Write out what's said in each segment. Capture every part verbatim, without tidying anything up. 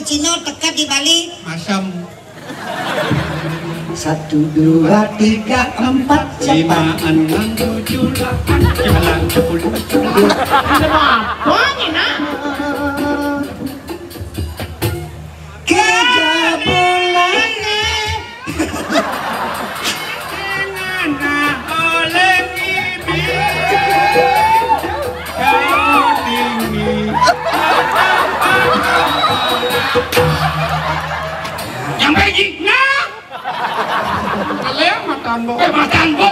Cina dekat di Bali. Masam. Satu, dua, tiga, empat, cepat. Lima, enam, tujuh, delapan, sembilan, sepuluh, sebelas. Ada apa ni, nak? Kerja bulan ni. Dengan oleh bibi. Kau tinggi. Yang baik, nah. Kalian makan, Bu. Eh, makan, Bu.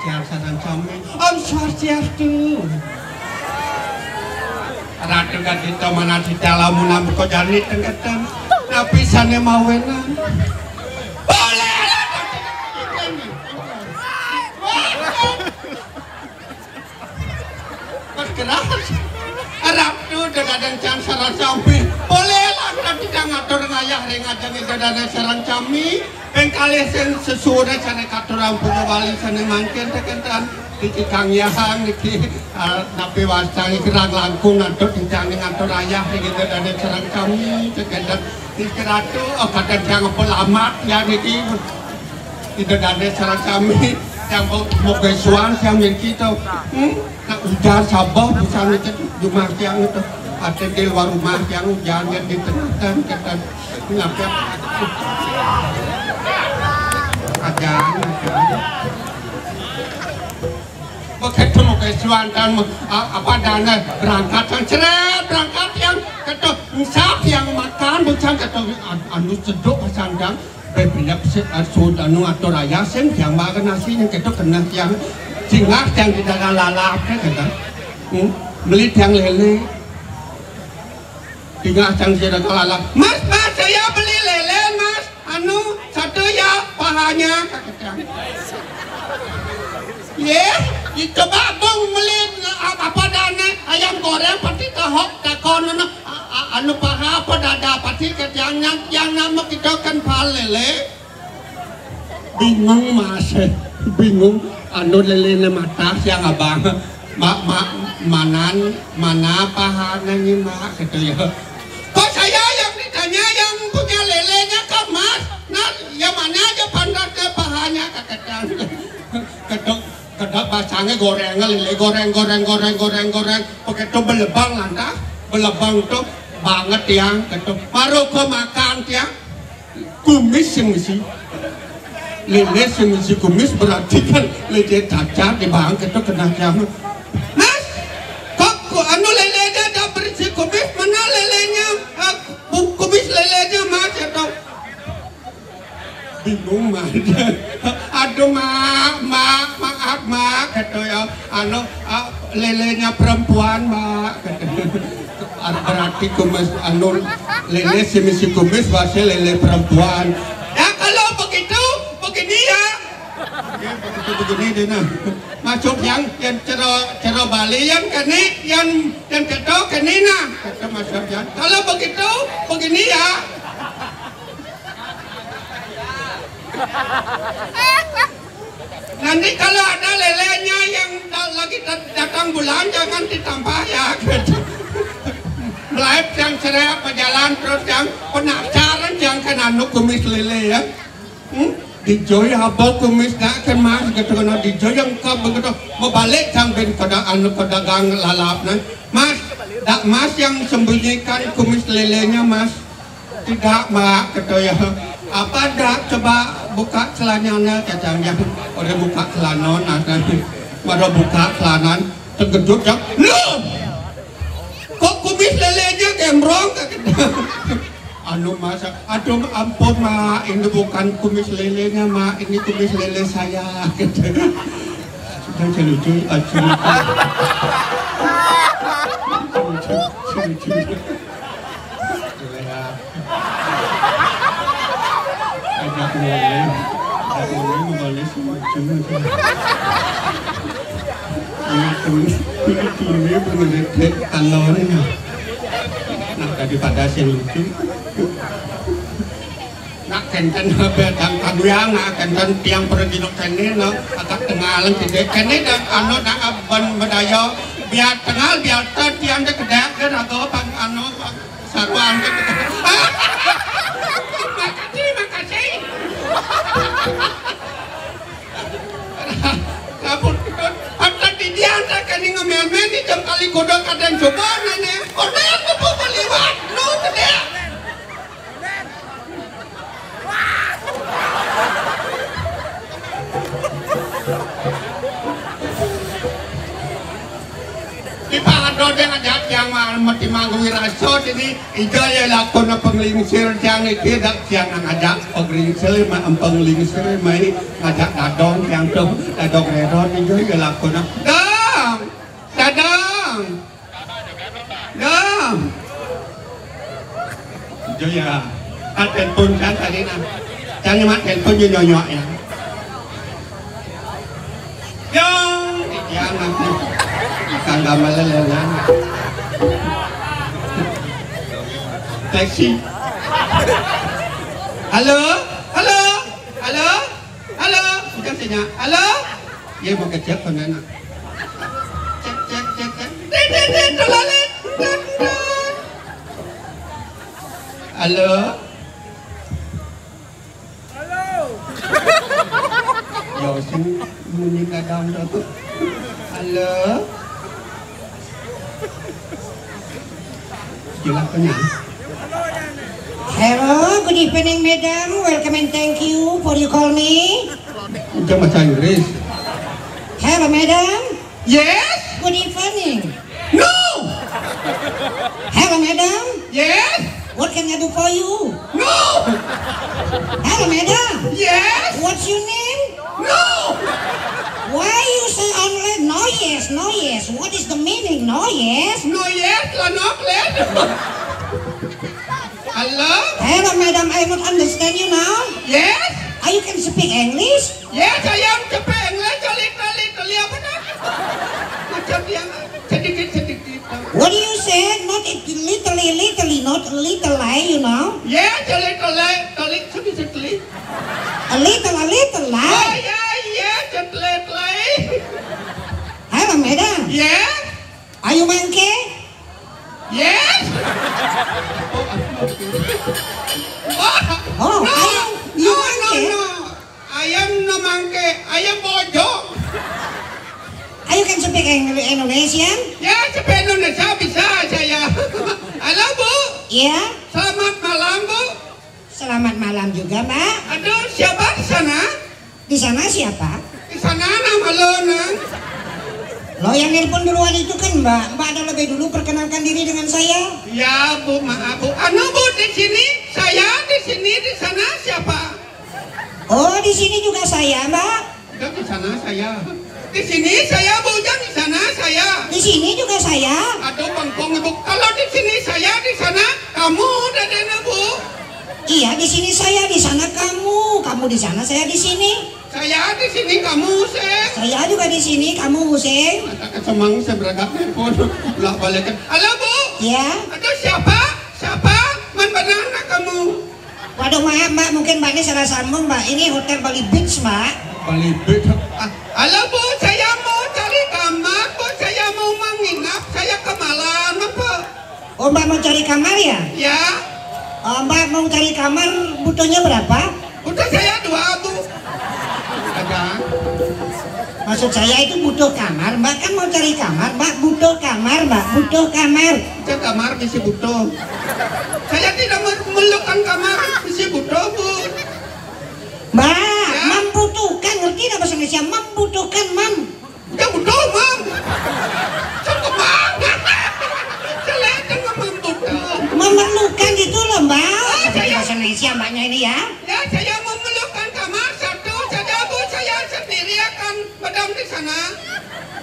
Yang sareng sami. Om Swastiastu. Ratu Gadita manah titah lamun ambu kojani tengketen. Napi sané mawinan? Boleh. Bergerak. Ratu Ida Dané sareng sami. Boleh lah, Ratu titah ngatur ngayah ring ajeng Ida Dané sareng sami. Ping kalih sing sesuwuné sané katurang puja wali sané mangkin tekentan. Niki Kang Yahang niki, ah, napi wastani kirang langkung ngatur titah ngatur ayah niki Ida Dané sareng sami tekentan. Niki Ratu, oh, kadang tiang apa lamat ya niki. Ida Dané sareng sami tiang mau mau kesuan tiang niki to. Hmm? Nak ujar sabah pisan niki jumah tiang to. Ada di luar rumah tiang ujar di tengah dan kata Nyampe. Ajan, ajan. Begitu mau ke Suwandan, a-, apa dana berangkat kan ceret, berangkat yang ketuk, ensap yang makan, bukan ketuk, an-, anu seduk pasandang, bebelep se-, a-, sud anu atur ayah sing yang makan nasi yang ketuk kena yang singgah yang di dalam lalap kan, kan. Hmm? Beli yang lele. Tinggal cang sira kalalak. "Mas, Mas, saya beli lele, Mas. Anu, satu ya, pahanya," kaketang. Ye, coba bung beli apa dana ayam goreng pati tahok takon anu, a-, a-, anu paha apa dada pati ke tiang nyam, tiang nama kita kan pal lele. Bingung, Mas. Bingung. Anu lelene mata siang abang. Ma, ma, manan, mana pahana ni, Mak? Gitu ya. Kok saya yang ditanya, yang punya lelenya kok, Mas? Nah, yang mana aja pantatnya pahanya, kaketang. Kedok, kedok basangnya goreng, lele goreng, goreng, goreng, goreng, goreng. Begitu belebang lantas, belebang tuh banget tiang. Gitu. Baru kok makan tiang. Kumis sing misi. Lele sing misi kumis berarti kan lele cacat di bangke tuh kena jam. Mas, kok, kok anu lelenya ada berisi kumis, mana lelenya, eh, bu-, kumis lelenya, Mas, ya toh? Bingung, Mas. Aduh, Mak, Mak, maaf, Mak, gitu ya. Anu, ah, lelenya perempuan, Mak, gitu. Ar-, berarti kumis, anu, lele si misi kumis, bahasa lele perempuan. Ya, kalau begitu, begini ya. Ya, begitu begini deh, nah. Masuk yang, yang cero, cero Bali, yang kene, yang, yang ketok kene, nah. Kata Mas Sofyan. Kalau begitu, begini ya. Nanti kalau ada lelenya yang da-, lagi dat-, datang bulan, jangan ditambah ya, gitu. Live yang cerai apa jalan terus yang penasaran yang kena anu kumis lele ya. Hmm? Dijoy apa kumis nak kan Mas gitu kena dijoy yang kau begitu mau balik sang ben pada anu pedagang lalap nah. Mas, dak Mas yang sembunyikan kumis lelenya Mas. Tidak, Mak, kata ya. Apa dak coba buka celananya, kata ya. Orang buka celana, nah, kan. Pada buka celana, terkejut ya. Loh! Kok kumis lelenya gembrong? Kata. Anu masa, aduh ampun, Mak, ini bukan kumis lelenya, Mak, ini kumis lele saya. Kata. Sudah saya lucu, ah, saya lucu. Saya lucu, saya lucu. Ajak ngoleh. Ajak ngoleh, ngoleh semua cuma. Ini tuh, ini tuh, ini bener-bener talon. Nah, daripada saya lucu. Nak kenten bedang kaguyang, nak kenten tiang pergi nok kene, no, agak tengalan gede. Kene dan anu nak aban bedaya, biar tengal, biar ter tiang de kedek, de raga pang anu, pang saruan de kedek. Makasih, makasih. Kapun kudun, pantat di dian tak kene ngemel-mel di jam kali kuda kadang coba nene. Kode aku pun liwat, no, gede. Di pahadon yang ada tiang mah mati manggung wiras So, dini, ijo ya lakon panglingsir tiang niki, dak tiang ngajak panglingsir, ma-, panglingsir, mai ngajak dadong tiang tuh, dadong redot, ijo ya lakon. Dong! Dadong! Dong! Ijo ya. Kan telepon kan tadi nah. Jangan mat telepon, nyonyok ya. Yang, yang nanti tangga malelengan. Taksi. Halo, halo, halo, halo. Udah sini. Halo. Iya, mau kecek mana? Cek, cek, cek, cek. Tet, tet, tet, tulalit. Tet, tet. Halo. Halo. Yo, sing munyi kadang tu. Halo. Jelas kenyang. Hello, good evening, madam. Welcome and thank you for you call me. Udah bahasa Inggris. Hello, madam. Yes? Good evening. No! Hello, madam. Yes? What can I do for you? No! Hello, madam. Yes? What's your name? No! Why you say only no yes, no yes? What is the meaning? No yes? No yes, la nok let. Hello? Hello, madam. I not understand you now. Yes? Are you can speak English? Yes, I am speak English. Tali, tali, tali apa nak? Macam yang sedikit-sedikit. What do you say? Not it, little, little, not little, eh, you know? Yes, tali, tali, tali, sedikit, sedikit. A little, a little, eh? Oh, yeah, yeah, sedikit, sedikit. Hello, madam. Yes? Are you monkey? Yes? Oh, I'm not. Oh, no, are you, you no, no, monkey? No. I am no monkey. I am bojong. Are you can speak Eng-, Indonesian? Ya, speak Indonesia bisa saya. Halo, Bu. Iya. Selamat malam, Bu. Selamat malam juga, Mbak. Aduh, siapa di sana? Di sana siapa? Di sana nama lo, Nang. Lo yang nelpon duluan itu kan, Mbak. Mbak ada lebih dulu perkenalkan diri dengan saya. Ya, Bu, maaf, Bu. Anu, Bu, di sini saya, di sini, di sana siapa? Oh, di sini juga saya, Mbak. Enggak, di sana saya. Di sini saya, Bu, jangan di sana saya. Di sini juga saya. Aduh, bangkong, Ibu. Kalau di sini saya, di sana kamu, dadanya, Bu. Iya, di sini saya, di sana kamu. Kamu di sana, saya di sini. Saya di sini, kamu, Seng. Saya juga di sini, kamu, Seng. Kata kesemang seberagak pun. Lah, balikan. Halo, Bu. Iya. Aduh, siapa? Siapa? Man benar nak kamu? Waduh, maaf, Mbak, mungkin Mbak ini salah sambung, Mbak. Ini Hotel Bali Beach, Mbak. Bali Beach. Ah, halo, Bu, saya mau cari kamar, Bu, saya mau menginap, saya kemalam, Bu. Oh, Mbak mau cari kamar, ya? Ya. Oh, Mbak mau cari kamar, butuhnya berapa? Butuh saya dua, Bu. Ada. Maksud saya itu butuh kamar, Mbak kan mau cari kamar, Mbak butuh kamar, Mbak butuh kamar. Itu kamar bisi butuh. Saya tidak memerlukan kamar bisi butuh, Bu. Mbak, ya. Membutuhkan, ngerti nggak bahasa Indonesia? Membutuhkan, mam. Udah butuh, mam. Cukup, mam. Jelek, membutuh. Memerlukan gitu loh, Mbak. Oh, saya bahasa Indonesia, Mbaknya ini ya. Ya, saya memerlukan kamar satu saja, Bu. Saya sendiri akan Madam di sana.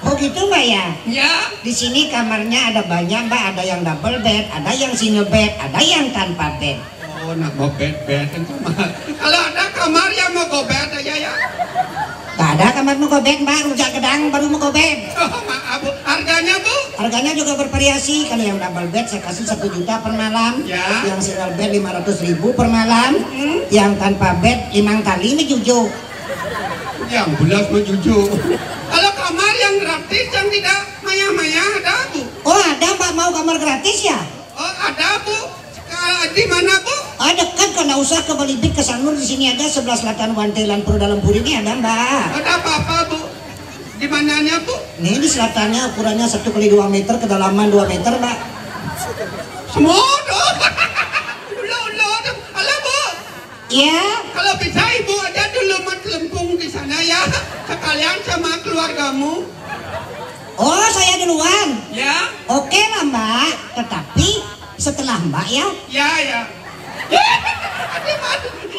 Oh gitu, Mbak, ya? Ya. Di sini kamarnya ada banyak, Mbak. Ada yang double bed, ada yang single bed, ada yang tanpa bed. Oh, nak mau bed-bed kan kamar. Kalau ada kamar yang mau go bed aja ya. Tak ada kamar mau go bed, Mbak. Rujak gedang baru mau go bed. Oh, maaf, Bu. Harganya, Bu? Harganya juga bervariasi. Kalau yang double bed saya kasih satu juta per malam. Ya. Yang single bed lima ratus ribu per malam. Hmm. Yang tanpa bed limang kali menjujuk. Yang belas menjujuk. Kalau kamar yang gratis, yang tidak maya-maya, ada, Bu? Oh, ada, Mbak, mau kamar gratis ya? Oh, ada, Bu. Ka-, di mana, Bu? Ah, dekat kok, nggak usah ke Balibit, ke Sanur, di sini ada sebelah selatan Wantelan Purdalam Puri ini ada, Mbak. Ada apa-apa, Bu? Di mananya, Bu? Nih, di selatannya ukurannya satu kali dua meter, kedalaman dua meter, Mbak. Semua tuh. Ulo, ulo tuh. Halo, Bu. Iya. Kalau bisa, Ibu aja dulu, Mat, lempung di sana ya. Sekalian sama keluargamu. Oh, saya duluan. Ya. Oke lah, Mbak. Tetapi Setelah Mbak ya. Ya, ya.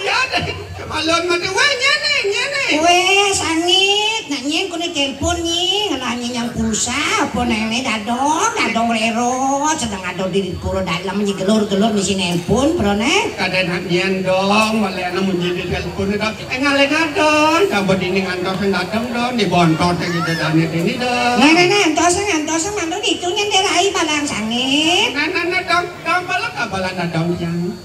Iya, deh. Malon mati. Weh, nyene, nyene. Weh, sangit. Nak nyen kone telepon nyi, ngalah nyi nyang pulsa, apa nene dadong, dadong lero, sedang ada di pura dalam nyi gelur-gelur di sini nelpon, bro ne. Kada nak nyen dong, malah ana munyi di telepon dong. Eh, ngalih dadong, coba dini ngantos dadong dong, di bontot gitu dane dini dong. Nah, nah, nah, antos, antos, mantu itu nyen derai balang sangit. Nah, nah, nah, dong, dong, balak, balak dadong yang.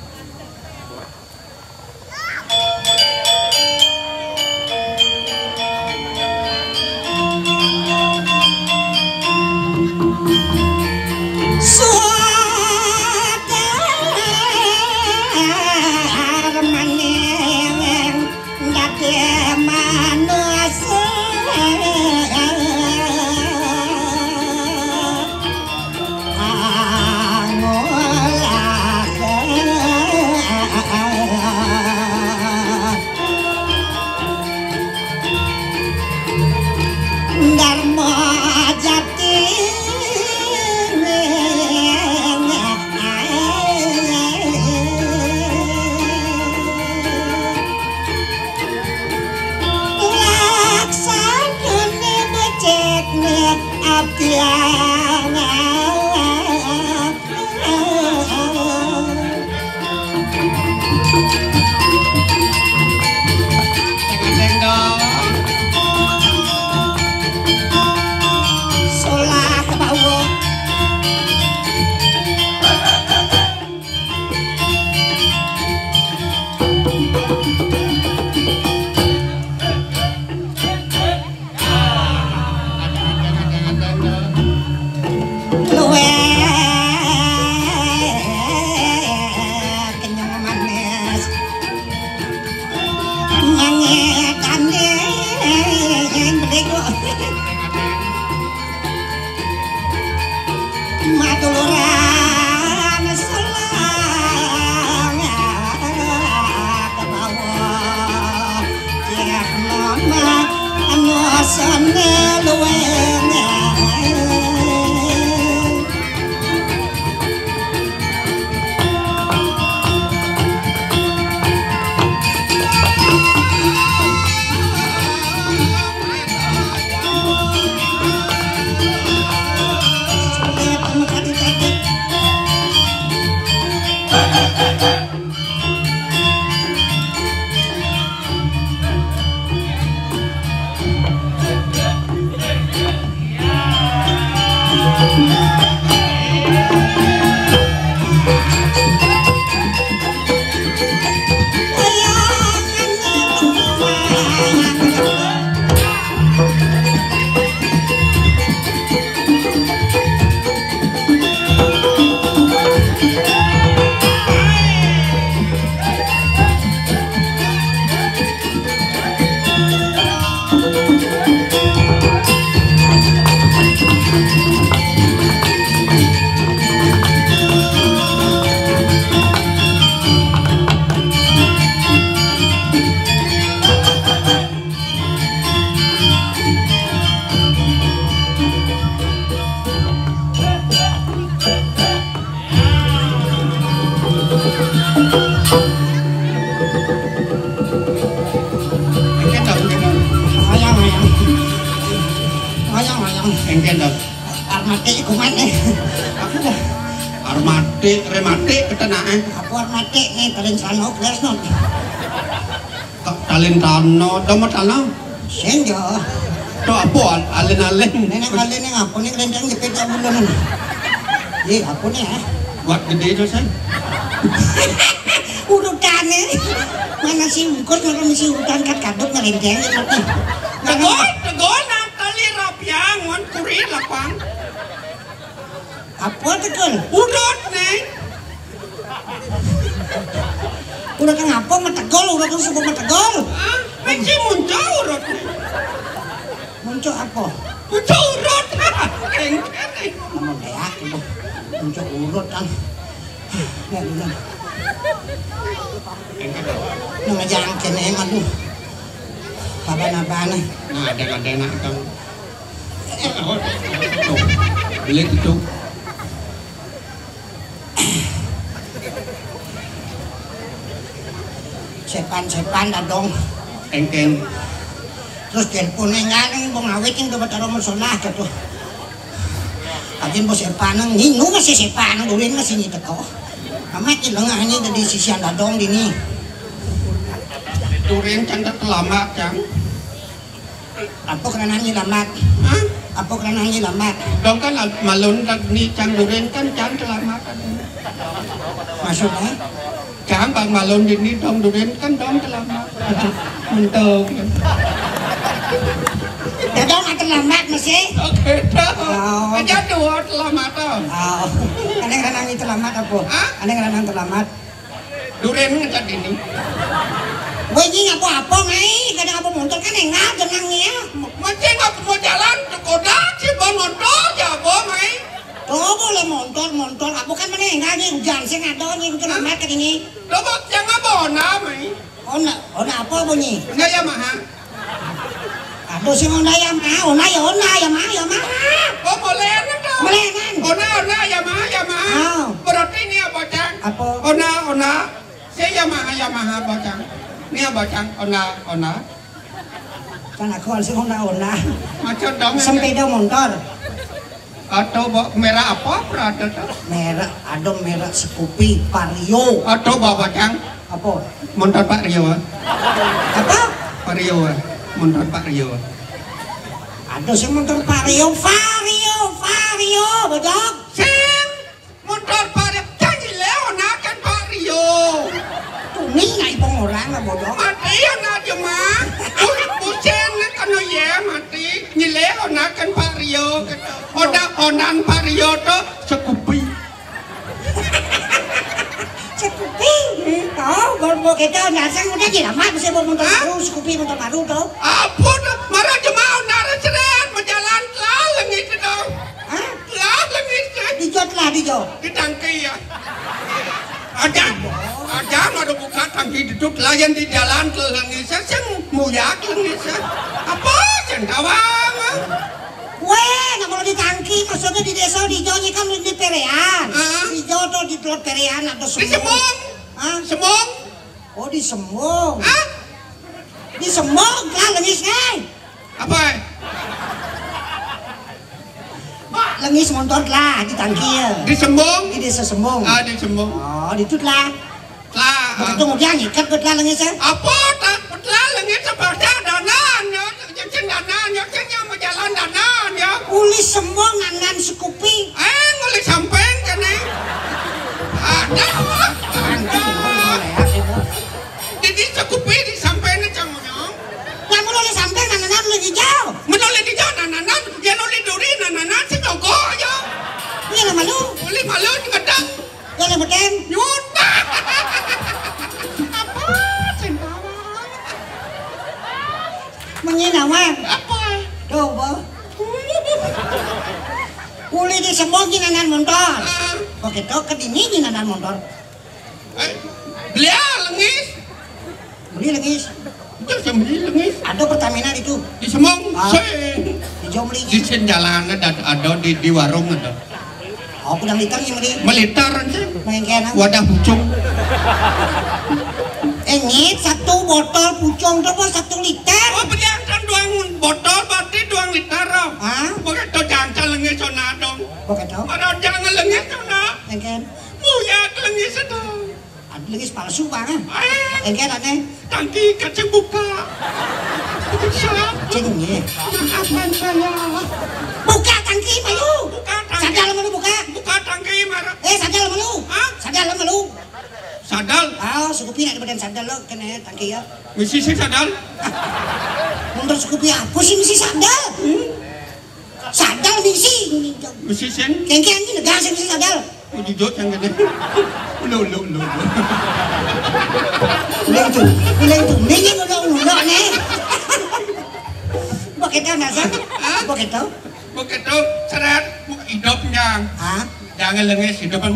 Dharma jati. Laksanane becikne abdi. Solah bawa. Luwih kenyang manis. Nyanyi tanding beliku. Maduluran selang ke bawah. Cek mama anu sene luwih. Ayang, ayang. Ayang, ayang. Engken to. Arep mati iku maneh. Aku dah. Arep mati, rematik ketenake. Aku arep mati nih, paling sano, Gresno. Kok Talentano, Dama Tana? Sing yo. Tok apa al-, alin-alin? Nenek kali ini ngapa nih, kelenteng jepit ya bulan. Iya, apa nih, ya? Buat gede itu, San. Urutane. Mana si Ungkut, mana si urutan kat kadut ngelenteng ya, mati. Tegol, tegol, nang kali rapiang, wan kurir lapang. Apa tegol? Urut, Neng. Urut ngapa metegol? Urut sebut metegol. Ah, mesti muncul urut. Muncul apa? Muncul urut. Engkene. Namun ya, muncul urut kan. Ya, bener. Engkene. Nang aja angkene, aduh. Abana-bana. Nah, ada-ada nak kan. Beli itu. Sepan-sepan dah dong. Engkén. Terus telepon enggak nih, mau ngawit yang dapat taruh musola gitu. Kajian bos sepan nang, "Ninu masih sepan, durin masih nyi teko." Amat di lengahnya jadi sisian dadong dini. Durin can terlambat, Cang. Apa kerana nyi lambat? Hah? Apa kerana nyi lambat? Dong kan al-, malun dak ni can durin kan can terlambat. Maksudnya? Can bang malun dini dong durin kan dong terlambat. Untung. Dadong terlambat masih? Oke, dong. Oh. Aja dua terlambat, dong. Oh. Ada kerana nyi terlambat apa? Hah? Ada kerana terlambat. Duren ngecat ini. Weh, ini apa-apa, Mai? Kadang apa motor kan enggak, jenang ya. Macam apa mau jalan, kodak sih, bawa motor, ya, apa, Mai? Oh, boleh motor, motor. Apa kan mana enggak nih, hujan sih ngadon nih, hujan amat kayak gini. Lo mau yang apa, Ona, Mai? Ona, Ona apa bunyi? Enggak, Yamaha. Aduh, sing Ona Yamaha, Ona ya Ona, Yamaha, Yamaha. Oh, boleh, Ona, dong. Boleh, kan? Ona, Ona, Yamaha, Yamaha. Oh. Berarti ini apa, Cang? Apa? Ona, Ona. Saya Yamaha, Yamaha, bocang. Ini ya, bocang, Ona, Ona. Kan aku harus Ona, Ona. Macam dong. Sepeda motor. Atau bo-, merek apa, berada tuh? Merek, ada merek Scoopy, Vario. Atau bawa, bocang. Apa? Motor Pak Rio, ah. Apa? Vario, ah. Motor Pak Rio. Ada sih motor Vario, Vario, Vario, bocang. Sing. Motor Pak Rio, janji Leo nakan Pak Rio. Tuni ngai pengorang lah bodoh. Mati ya nak jema. Pusing nak kena ye mati. Nyi Leo nakan Pak Rio. Kata, Honda, Honda Pak Rio tu Scoopy. Scoopy. Tahu, baru kita nasang udah je lama bisa bawa motor baru, Scoopy motor baru tu. Apa tu? Marah jema Honda seret, berjalan telah lengit tu. Hah? Lah, lengis, eh. Dijo telah, dijo. Di tangki, ya. Aja, aja ada buka tangki duduk layan di jalan ke lengis, eh. Sing muyak lengis, eh. Apa sing tawang, eh? Weh, nak kalau di tangki, maksudnya di desa dijo ni kan di Perean. Ah. Dijo tu di teluk Perean atau Di Sembung. Sembung? Hah? Sembung? Oh, di Sembung. Hah? Di Sembung, lah lengis, eh. Apa, eh? Lengis motor lah di tangki ya. Di Sembung? Di desa Sembung. Ah, di Sembung. Oh, di tu lah. Lah. Begitu ah. Kemudian ikat bet lah lengis ya. Apa tak bet lah lengis sebaca dana, nyo, cincin dana, nyo, cincin yang berjalan dana, nyo. Uli Sembung nganan Scoopy. Eh, nguli samping kene. Ada. Ada. Jadi Scoopy di samping ni cang monyong. Lah, mun oleh sampean nananan oleh hijau. Mun oleh hijau nananan, yen oleh duri nananan sing toko aja. Iya lah malu. Oleh malu nyedang. Ya lah beten. Nyuta. Apa sing tawang? Menyin awan. Apa? Coba. Uli di semua ginanan motor. Ah. Oke, to ke dini ginanan motor. Eh, belia lengis. Beli lengis. Itu sing beli lengis. Ada Pertamina itu. Di Semong. Ah. Sing. Di Jomli. Di sing jalan ada, ada di, di warung ada. Oh, kudang liter yang beli. Meliter aja. Main kena. Wadah pucung. Eh, ngit, satu botol pucung tu apa satu liter? Oh, beli angkat duang botol berarti duang liter, oh. Hah? Bukan tu jangan lengis sana dong. Bukan tu. Orang jangan lengis sana. Main kena. Muyak lengis sana. Aduh, lengis palsu, Bang, ah. Eh. Engke ane. Tangki kecil buka. Siap. Cing, ye. Maafkan saya. Buka tangki, Mayu. Buka tangki. Sadar malu buka. Buka tangki, marah. Eh, sadar malu. Hah? Sadar malu. Sadar. Ah, Scoopy nak di badan sadar lo, kena tangki ya. Misi sih sadar. Motor Scoopy apa sih misi sadar? Hmm? Sadal misi. Misi sing. Kengkeng ni negara sing misi sadal. Oh, jujur yang gede. Lo, lo, lo, lo. Ulang tu, ulang tu. Ni ni ulang, ulang ni. Bukan kita nasab. Hah? Bukan kita. Bukan kita. Seret. Hidup nyang. Hah? Jangan lengis hidup. Eh,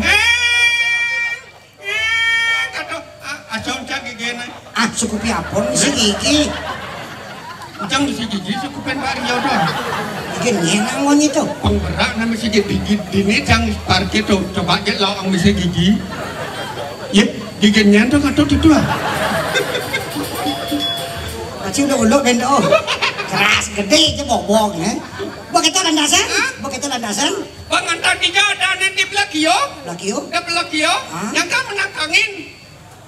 kata, ah, asal cak gigi ni. Ah, Scoopy apa misi gigi? Ujang misi gigi, Scoopy Pak Rio tu. Gigi ni nang wangi tu. Penggerak nama misi gigi, gigi ni jang parkir tu. Coba je lo ang misi gigi. Ye, gigi ni tu kata tu tu ah. Ci uluk-uluk bento. Keras, gedé aja bobong, ya. Begitu landasan? Hah? Begitu landasan? Pengantar tiga ada nanti Belakio. Belakio? Ada Belakio. Hah? Yang kan menang angin.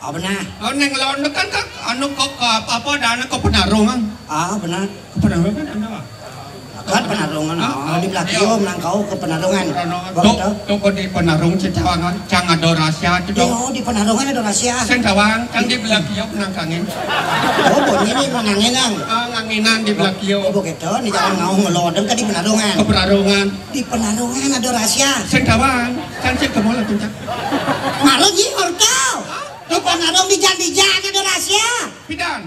Oh, benar. Oh, neng lawan kan, kan, anu, ke, ke apa, apa, ada anu ke Penarungan. Ah, benar. Ke Penarungan kan ada. Kan Penarungan, ah, ah, di Belakio, iya. Menang kau ke Penarungan. Penarungan. Begitu. Tuh, tuh, kok di Penarung, Citawangan, cang ada rahasia, tuh, dong. Iya, di Penarungan ada rahasia. Sing tawang, kan di Belakio menang angin. Oh, bunyi ini menanginang. Ah, nganginan di Belakio. Oh, begitu, di jalan ngau ngelodeng ke di Penarungan. Ke Penarungan. Di Penarungan ada rahasia. Sing tawang, kan sing ke mall, puncak. Malu, Nyi, orto. Hah? Di Penarung di Jandijan ada rahasia. Pidan.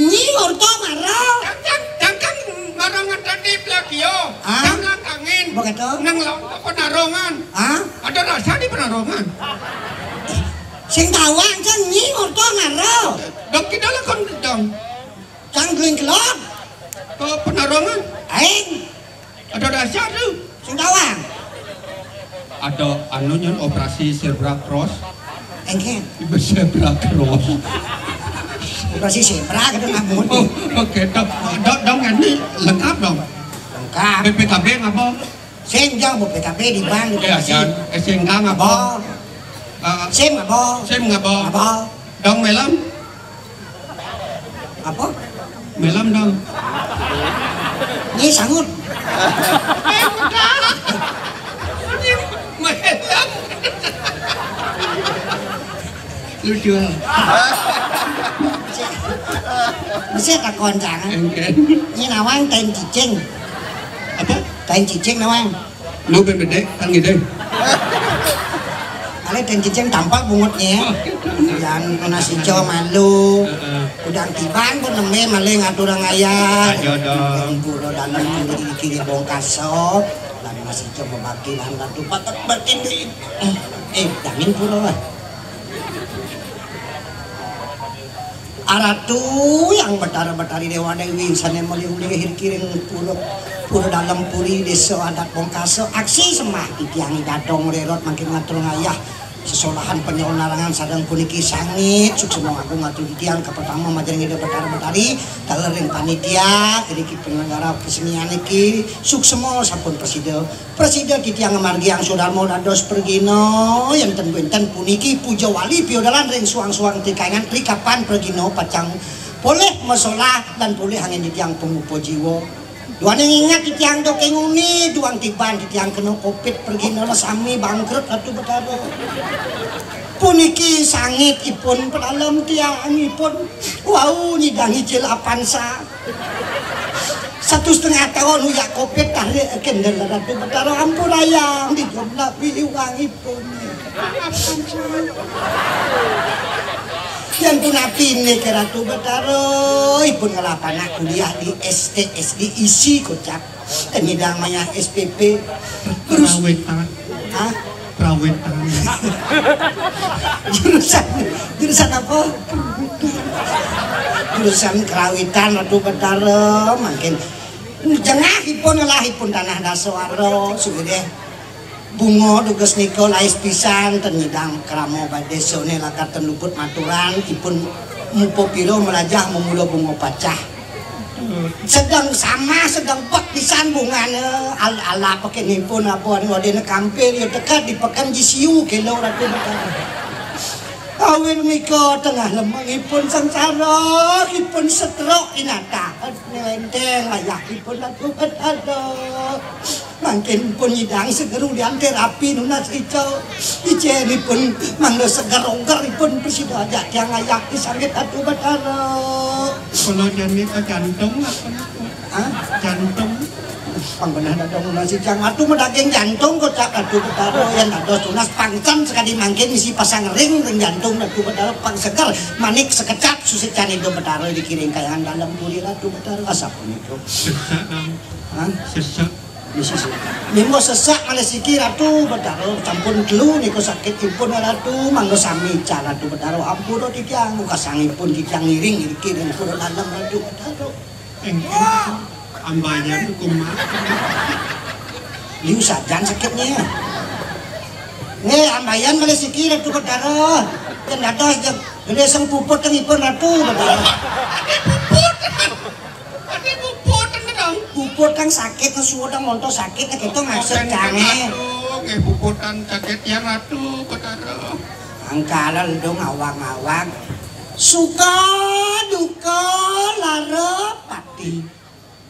Nyi, orto, malu. Cang, cang, cang, kan marang tadi Belakio. Ah? Cang langkangin. Begitu. Nang lawan ke Penarungan. Ah? Ada rahasia di Penarungan. Sing tawang, cang, Nyi, orto, malu. Dok, kita lakon, dong. Cang geling kelon. Ke Penarungan. Aing. Ada rahasia tuh. Sing tawang. Ada anu nyun operasi zebra cross. Engke. Ibu zebra cross. Operasi zebra gitu namun. Oh, oke, dok. Dok, dong, ini lengkap, dong. Lengkap. B P K B ngapa? Sing jang B P K B di bank, di Ya, polisi. Jan. Eh, sing ngapa? Ngapa? Eh, Sim ngapa? Sim ngapa? Ngapa? Dong, melam. Apa? Melam dong. Nyi sangut. Melam. Lucu. Bisa takon jangan. Engke. Nyi nawang tain cicing. Apa? Tain cicing nawang. Lu bebedek kan gitu. Ale dan cicing tampak bungutnya. Oh, gitu. Jangan kena sico malu. Heeh. Udah tiban pun neme maling aturang ayah. Ayo dong. Pura dalam kiri kiri bongkaso. Dan masih coba baki dan ratu patek batin di. Eh, jamin pura lah. Aratu yang Betara Betari Dewa Dewi sane meli uli hir kiring pura, pura dalam puri desa adat Bongkaso aksi semah titiang dadong rerot makin ngatur ngayah sesolahan penyol narangan sadang puniki sangit suksema agung atur titiang ka pertama majaring Ida Betara Betari taler ring panitia iriki penyelenggara kesenian niki suksema sampun presida Presida titiang ngamargiang sudarma dados pragina, yen ten wenten puniki puja wali piodalan ring suang-suang tikaingan rikapan pragina pacang polih masolah lan polih angin titiang pangupa jiwa. Duaning ingat titiang doke nguni, duang tiban titiang kena covid pragina sami bangkrut Ratu Betara. Puniki sangit ipun pedalem tiang ipun. Wau nyidang ijil apansa. Satu setengah tahun uyak covid tarik kendel Ratu Betara ampurayang di jumlah iwang ipun. Yang pun api ini ke Ratu Betara ipun ngelap anak kuliah di S T S D isi kocak. Kenyidang maya S P P. Terus Rawetan. Hah? Rawetan. Jurusan jurusan apa? Jurusan kerawitan Ratu Betara mangkin jengah ipun ngelah ipun tanah dasar suwireh bunga dugas nika lais pisan ten nyidang krama badesane lakar ten luput maturan ipun mupa pira melajah memula bunga pacah. Sedang sama, sedang pek pisan bungane al ala pekenipun apa anu adene kampil ya teka di peken jisiu kelo Ratu Betara. Awin mika tengah lemengipun sengsara, ipun setrok inata. Nenteng ayahipun Ratu Betara. Mangkin pun nyidang segeru lian terapi nunas ica. Icenipun mangda seger-ogeripun prasida ajak tiang ayah disangkit Ratu Betara. Kula jani ka jantung apa niku? Hah? Jantung. Pang benah dadong nunas ijang Ratu madaging jantung kocak Ratu Betara yen dados tunas pangcen sekadi mangkin isi pasang ring ring jantung Ratu Betara pang seger manik sekecap susit cani do Betara dikiring kayangan dalem puri Ratu Betara asapunika. Sesak, Kang. Hah? Sesak. Mimbo sesak malih siki Ratu Betara sampun telu nika sakitipun Ratu mangga sami ical Ratu Betara ampura titiang kasangipun titiang ngiring iriki ring pura dalem Ratu Betara. Engke ambayan kumaha? Liu sajan sakitnya. Nggih ambayan malih siki Ratu Betara. Yen dados jeg Lha sing puput kang ipun Ratu. Ati puput. Ati puput kang. Puput kang sakit, suwe dang monto sakit, gitu maksud kange. Ratu, nggih puputan sakit ya Ratu, Betara. Angkala dong awang-awang. Suka duka lara pati.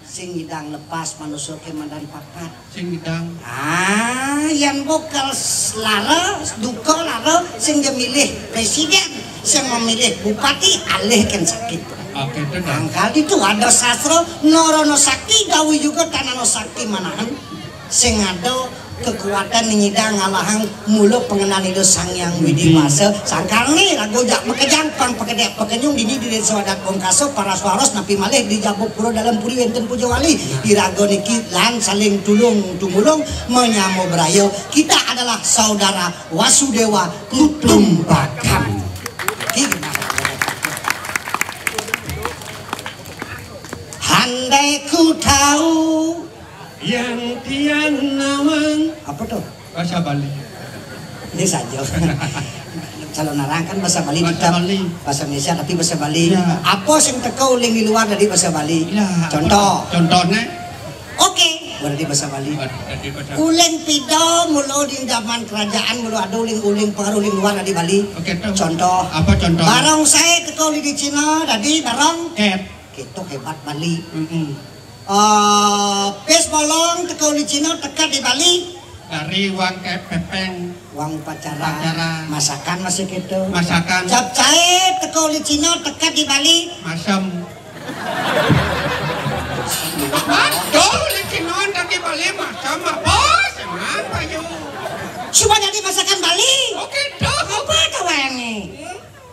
Sing ngidang lepas manusa ke madan papat. Sing ngidang. Ah, yan bakal s- lara, duka lara, sing dia milih presiden, sing memilih bupati, alih kan sakit. Oke, itu dah. Angkal itu ada sastra, norono sakti, gawi juga tanano sakti manahan. Sing ada kekuatan nyidang ngalahang mula pengenan Ida Sang Hyang Widi Wasa. Sangkal ni lagu jak makejang pang pekedek pekenyung dini di desa adat Bongkaso para suaros napi malih di Jabuk Pura dalam puri wenten puja wali. Iraga niki lan saling tulung tumulung menyama beraya. Kita adalah saudara Wasudewa Kutumbakan. Handai ku tahu yang tiang nawang. Apa tuh? Bahasa Bali. Ini saja. Kalau narang kan bahasa Bali bahasa tetap Bali. Bahasa Indonesia tapi bahasa Bali. Ya. Apa sing teko uling di luar dari bahasa Bali? Ya. Contoh. Contohnya? Oke, berarti bahasa Bali. Berarti bahasa Bali. Uling pida mula di zaman kerajaan mula ada uling-uling pengaruh uling luar dari Bali. Oke, tuh. Contoh. Apa contoh? Barong saya teko uling di Cina, tadi barong. Ket. Kita hebat Bali. Mm-mm. Eh, pes bolong teko di Cina teka di Bali. Dari wang ke pepeng. Wang upacara. Upacara. Masakan masih gitu. Masakan. Capcay teko di Cina teka di Bali. Masam. Aduh, di Cina teka di Bali masam apa? Senang payu. Coba jadi masakan Bali. Oke, tuh. Apa kawangi?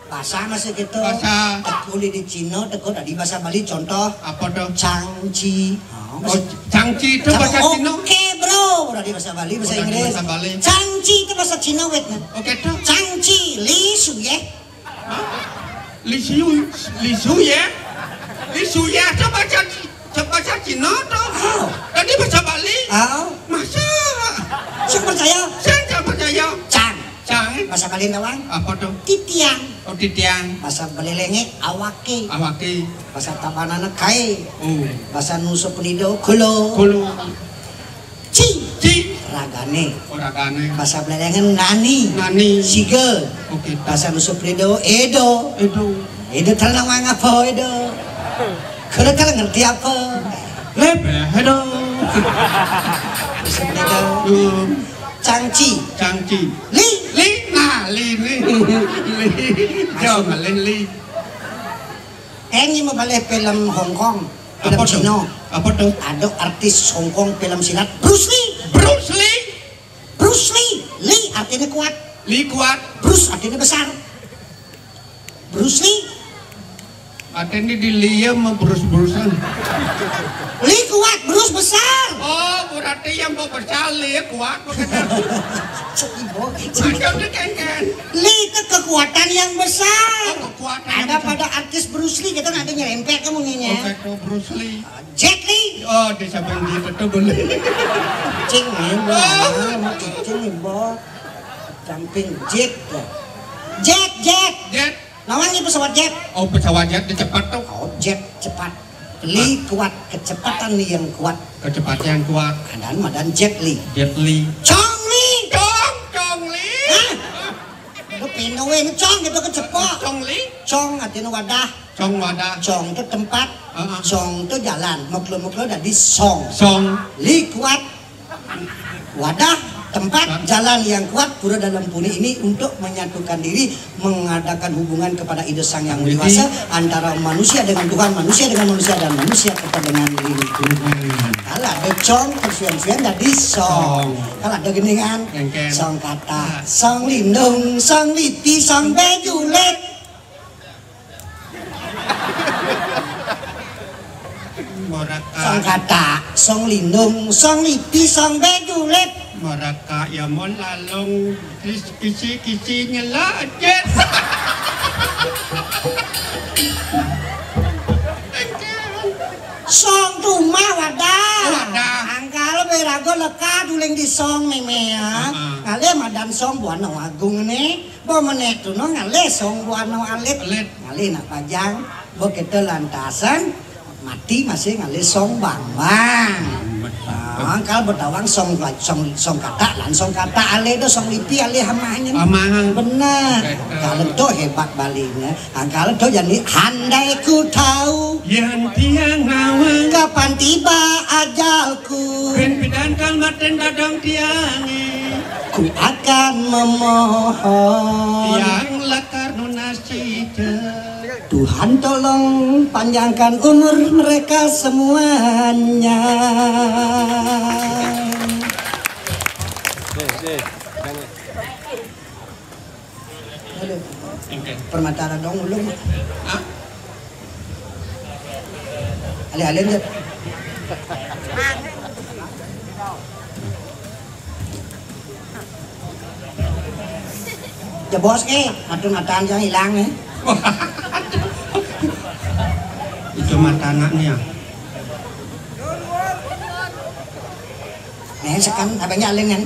Bahasa masih gitu. Bahasa. Teko di Cina, teko tadi bahasa Bali contoh. Apa tuh? Cangci. Oh, cangci itu bahasa Cina. Oke, bro. Udah di bahasa Bali, bahasa Inggris. Bahasa Bali. Cangci itu bahasa Cina wet. Oke tuh. Cangci, li su ye. Hah? Li su, li su ye. Li su ye itu bahasa bahasa Cina tuh. Oh. Tadi bahasa Bali. Oh. Masa? Saya percaya. Saya percaya. Cang. Cang. Bahasa Bali nawang. Apa tuh? Titiang. Oh, titiang. Bahasa Bali lenge awake. Awake. Bahasa Tabanana kae. Oh. Bahasa Nusa Penida kula. Kula. Ci. Ci. Ragane. Oh, ragane. Bahasa Bali lenge nani. Nani. Siga. Oke. Bahasa Nusa Penida edo. Edo. Edo terang nawang apa edo? Kula kala ngerti apa? Lebe, edo. Bahasa Penida. Hmm. Cangci. Cangci. Li. Li. Nah, li, li. Li. Jauh, li, li. Ini mau balik film Hong Kong. Film Apa tuh? Cina. Apa tuh? Ada artis Hong Kong film silat Bruce Lee. Bruce Lee. Bruce Lee. Lee artinya kuat. Lee kuat. Bruce artinya besar. Bruce Lee. Artinya di Lee ya mau Bruce Brucean. Lee kuat, Bruce besar. Oh, berarti yang mau besar Lee kuat. Ibu. Macam tu kan kan. Lee itu kekuatan yang besar. Oh, kekuatan yang Ada besar. Pada artis Bruce Lee kita nanti nyerempet kamu nginya. Oke, tuh Bruce Lee. Jet Li. Oh, di samping dia itu boleh. Cing, ini Oh. Cing, Ibu. Samping jet. Jet, jet. Jet. Nawang ini pesawat jet. Oh, pesawat jet dia cepat tuh. Oh, jet cepat. Li kuat kecepatan Li yang kuat. Kecepatan yang kuat. Dan madan Jet Li. Jet Li. Chong Li. Chong, Chong Li. Hah? Lu pindahin Chong gitu kecepok. Chong Li. Chong artinya wadah. Chong wadah. Chong itu tempat. Heeh. Chong itu jalan. Muklo-muklo dari song. Song. Li kuat. Wadah, tempat, jalan yang kuat pura dalam puri ini untuk menyatukan diri, mengadakan hubungan kepada Ida Sang Yang Widi Wasa antara manusia dengan Tuhan, manusia dengan manusia, dan manusia kepada dengan lingkungan. Kalau ada cong, persuan-suan jadi song. Song. Kalau ada gendingan, Kengken. Song kata, song lindung, song lipi, song bejulet. Moraka. Song kata, song lindung, song lipi, song bejulet. Moraka ya mon lalong kis- kisi kisi nyelajet. Song tumah wadah. Wadah. Angkal berago leka duling di song meme ya. Heeh. Kali Madan Song Buana Agung né, bo menék tuna ngalih Song Buana Alit. Alit. Ngalih nak pajang, bo kita lantasan mati masih ngalih Song Bambang. Betul. Ah, kalau betawang Song, Song, Song Katak, lan Song Katak alih tu, Song Lipi alih amahnya. Amah. Benar. Betul. Kalau tu hebat Bali nya. Angkal tu jadi handai ku tahu. Yan tiang nawang. Kapan tiba ajalku. Bin pidan kal maten dadong tiang. Ku akan memohon. Tiang lakar nunas cita. Tuhan tolong panjangkan umur mereka semuanya. Deh, deh. Aduh. Permata dong ulung. Hah? Alih-alih je. Jebos ke, mata-mataan yang hilang eh. Itu mata anaknya. Nih, sekarang abangnya alin kan?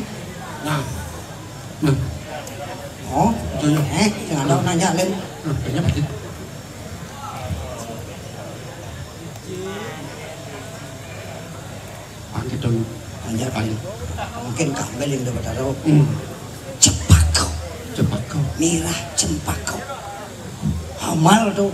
Nah. Nah. Oh, itu ya. Eh, yang ada nanya alin. Nah, banyak aja. Pakai dong. Hanya paling. Mungkin kambel yang dapat taruh. Hmm. Cempako. Cempako. Mirah cempako. Hamal tu.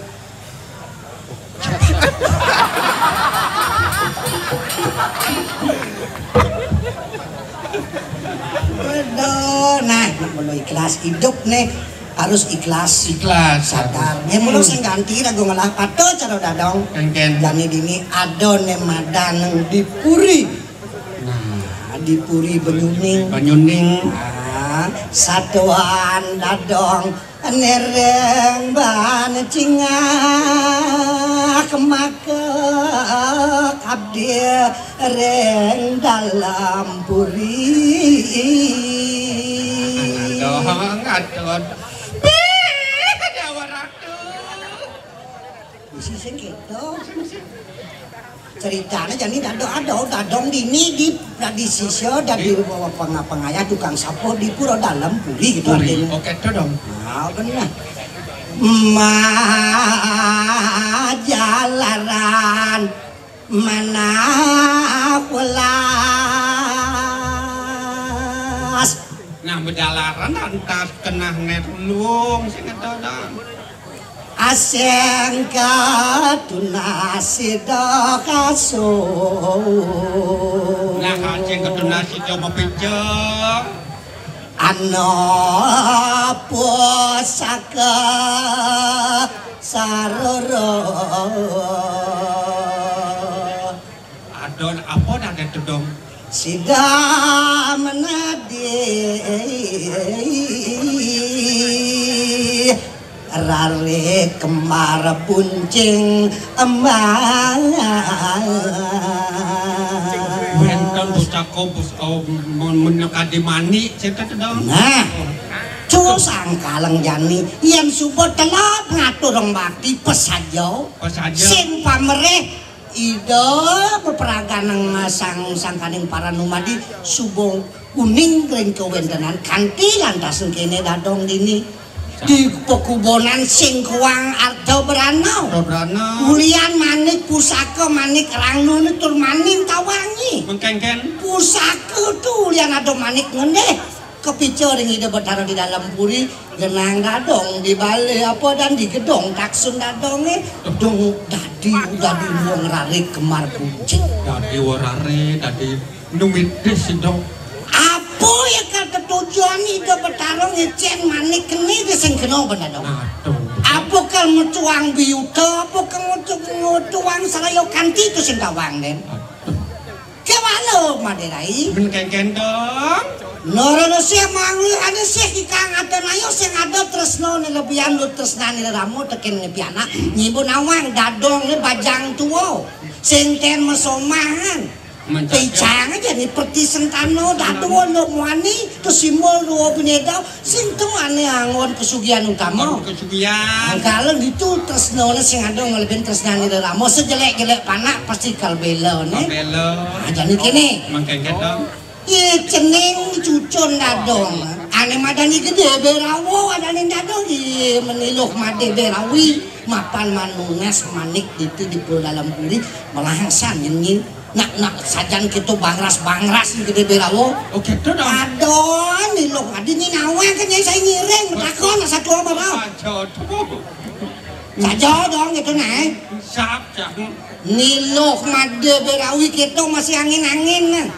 Aduh, nah, nak mula ikhlas hidup nih harus ikhlas. Ikhlas. Sadar. Ya mula sing ganti lagu ngelah patut cara dadong. Kengken. Jani dini ada nih madan di puri. Nah, di puri Banyuning. Banyuning. Nah, satuan dadong. Nereng ban cingak maka abdi reng dalam puri. Aduh, aduh. Bih, Dewa Ratu. Bisi sing kéto. Ceritane jani dadong, aduh, dadong dini di dadi sisya, dadi pengayah tukang sapuh di pura dalam puri gitu. Puri. Artinya. Oke, to dong. Nah, bener. Majalaran manah welas. Nah, majalaran lantas kenah net ulung sing ada dong. Asing katunas sida kaso. Nah, asing katunas sida mapica. Ana pusaka sarara. Adon apa dah dia tudung? Sida menadi rare kembar buncing embang. Wénten pusaka pus-, oh, men-, menekadi manik, cerita tudung. Nah, cul sangkaleng jani, yen suba telap ngatur bakti pesaja. Pesaja. Sing pamerih Ida peperaganing sang sangkaning para numadi suba uning ring kawéntenan kanti lantas kéné dadong dini. Di pekubonan sing kuang arta brana. Arta brana. Ulian manik pusaka manik rangnu tur maning tawangi. Mengkengken. Pusaka tu ulian ada manik ngendih. Kepica ring Ida Betara di dalam puri, genang dadong di balé apa dan di gedong taksun dadongé, dong dadi, dadi wong rarik kembar buncing. Dadi wong rarik, dadi numitis dong. Apa ya kata tujuan Ida Betara ngecén manik keni di sing kena bener dong? Aduh. Apa kal mecuang biuta, apa kal mecu-, mecuang saraya kanti tu sing tawang den? Aduh. Kewala Madé Rai. Men kengken dong. Nara Resih mangli ane sih kikang atenaya sing ada tresna ne lebihan lu tresna ne rama teken ne pianak. Nyibu nawang dadong ne bajang tua. Sing ten mesomahan. Mencakap. Picang aja ni perti sentana dadua lo muani kesimbol dua bendera. Sing tu ane anggon kesugihan utama. Anggon kesugihan. Angkala ditu tresnane sing ada ngelebin tresnane rerama sejelek-jelek panak pasti kal bela ne. Kal bela. Ah, jani kene. Mangkeng ketong. Ye cening cucun dadong. Ane madani gedé berawo, adané dado di meniluh madé berawi, mapan manunas manik ditu di pura dalam puri, melahang san nyen. Nak, nak sajan kita bangras-bangras gedé berawo. Oh, gitu dong. Aduh, niluh madé nyinawa kan nyai saya ngiring, betakon asa tua bawa. Aduh. Saja dong gitu, nah. Siap, siap. Niluh madé berawi kita masih angin-angin, nah.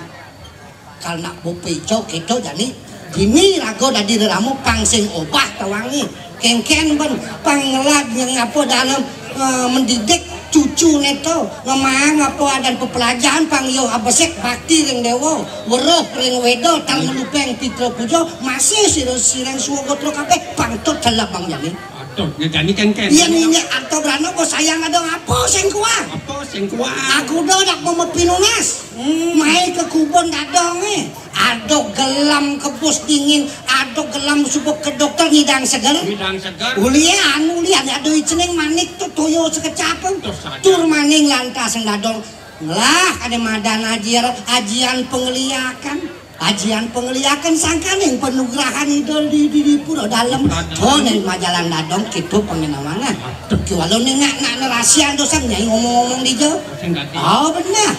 Kal nak bupico kita jani, dini raga dadi reramu pang sing obah tawangi. Kéngkén ben pang ngelad ngapa dalam, eh, mendidik cucu neto, ngemang apa adan pepelajaran pang yo abesik bakti ring dewa, weruh ring weda tan melupeng pitra puja, masih sira sireng suwa gotra kabeh pang tut telep bang jani. Aduh, ngejani kéngkén. Iya, nini atau berano bos sayang ada apa sing kuat? Apa sing kuat? Aku udah nak mau pinunas. Hmm. Mai ke kubon dadong eh. Aduh gelam kebus dingin, aduh gelam subuk ke dokter ngidang seger. Ngidang seger. Ulian, ulian aduh icening manik tuh toyo sekecap. Tuh saja. Tur maning lantas sing dadong. Lah, ada madan ajian, ajian pengeliakan. Ajian pengeliakan sangkaning penugrahan Ida di, di, di pura dalem. Pura dalem. To ning majalan dadong kitu pengenawangan. Aduh. Ki walau nengak nak nerasian dosa nyai ngomong-ngomong dija. Sing dadi. Oh, benar.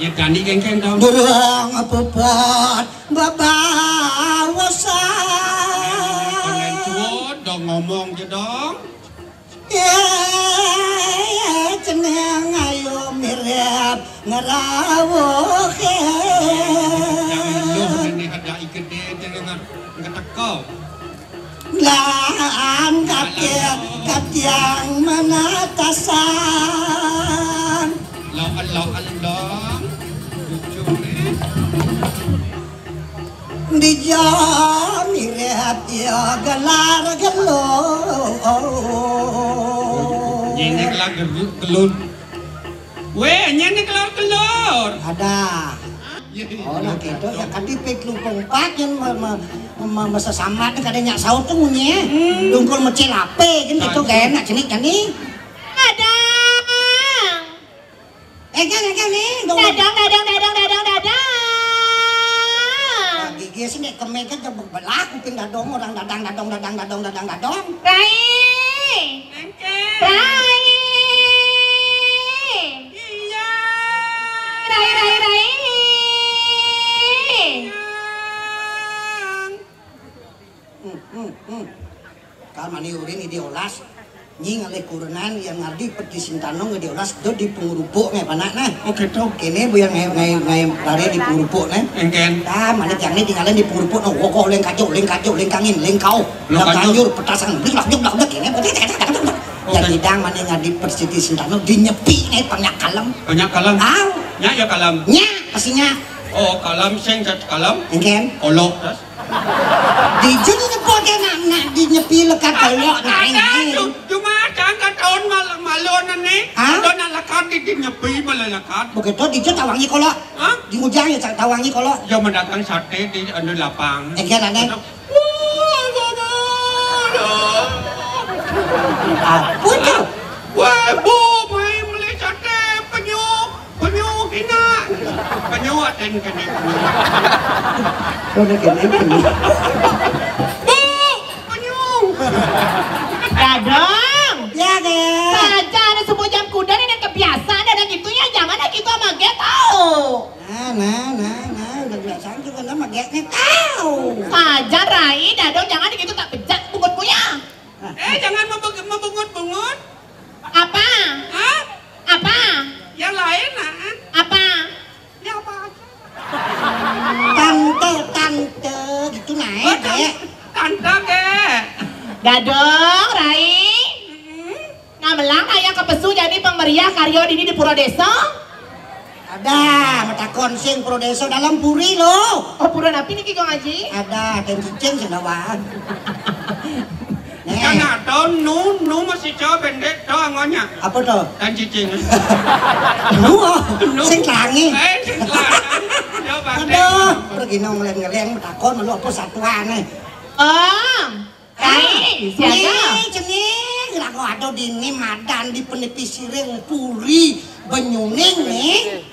Ya, dani kéngkén dong. Durung apa-apa bebaosan. Pengen cuot dong ngomong je dong. Ya, ceneng ayo mirip ngerawuh. Jangan lu ini ada igede jangan ngeteko. Lan katiang, katiang manatasan. Lo, lo, lo. Lucu nih. Dija mirip ya gelar gelur. Nyene gelar gelur, gelur. Weh, nyene gelar gelur. Ada. Iya, iya. Oh, nah gitu. Ya kan di pit lupung empat yang me, me, me, me, mesesamat kada nyak saut tuh munyi. Hmm. Dungkul mecil ape kan gitu. Aduh. Gak enak jenik jenik. Ada. Eh, kan, kan, nih, dong. Dadang, dadang, dadang, dadang, dadang. Nah, gigi sih nek kemeket jebek belah kuping dadong orang dadang, dadong, dadang, dadong, dadang, dadong. Rai. Engke. Rai. Iya. Rai, rai, rai. Iya. Hmm, hmm, hmm. Kal mani urin di olas, nyi ngalih kurenan yang ngardi peti sintano nge di olas do di pengurupuk nge panak nah. Oh, gitu. Kene bu yang ngai ngai ngai lare di pengurupuk nah. Engken. Dah, mani jangan tinggalan di pengurupuk nah, wokoh leng kajo, leng kajo, leng kangin, leng kau, leng kanyur, petasan, blak blak blak blak kene. Oh, jadi dang mani ngardi peti sintano di nyepi nge banyak kalem. Banyak kalem. Au. Nya ya kalem. Nya, pastinya. Oh, kalem sing satu kalem. Engken. Kolok, terus. Dijun nyebut ya nak nak di nyepi lekat kolok naik naik. Cuma cangkat tahun malam malu nih. Hah? Ada nak lekat di, di nyepi malah lekat. Begitu dijun tawangi kolok. Hah? Di ujang ya tawangi kolok. Ya mendatang sate di anu lapang. Engken ada. Apa tuh? Wah, bu, mai meli sate penyu. Penyu kena. Penyu aten kena penyu. Kau dah kena penyu. Bu, penyu. Dadong. Ya, deh. Saja ada semua jam kuda dan kebiasaan ada gitu ya, jangan ada gitu sama dia tahu. Nah, nah, nah, nah, udah biasa juga nama gak nih tahu. Saja Rai, Dadong jangan gitu tak bejak bungutmu ya. Eh, jangan membeng- membungut-bungut. Apa? Hah? Apa? Yang lain, ah. Apa? Ya apa aja. Tante, tante, gitu naik, oh, tan- Dek. Tante, Dek. Dadong, Rai. Mm-mm. Ngamelang ayah ke pesu jadi pengmeriah karyo dini di Pura Desa. Ada, matakon sing Pura Desa dalam puri lo. Oh, pura napi niki, Kang Haji? Ada, ten cicing sing dawa. Nih. Kan ada nu, nu masih coba bendek to angonya. Apa to? Tan cicing. Nu, nu. Sing tangi. Eh, sing tangi. Ya, Bang. Aduh, pergi nong ngeleng-ngeleng, matakon lu apa satuan nih. Oh. Rai, siaga? Nih, cenah, lagu ada dini madan di penipi siring puri benyuning nih.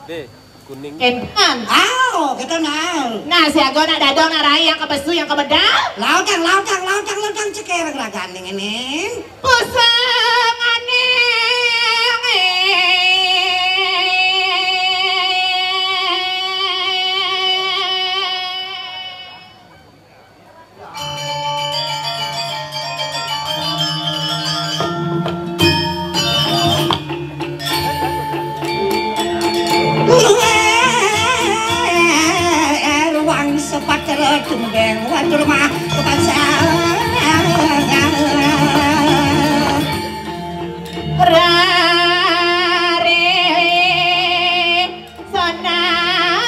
Deh. Kuning. Enten. Au, kita nau. Nah, siaga nak dadong, nak rai, yang kebesu, yang kebedal. Lautang, lautang, lautang, lautang, ceker raganing ini. Pusang aning. Ruang sepat tumdeng watur mah kepansang. Rare Sonang.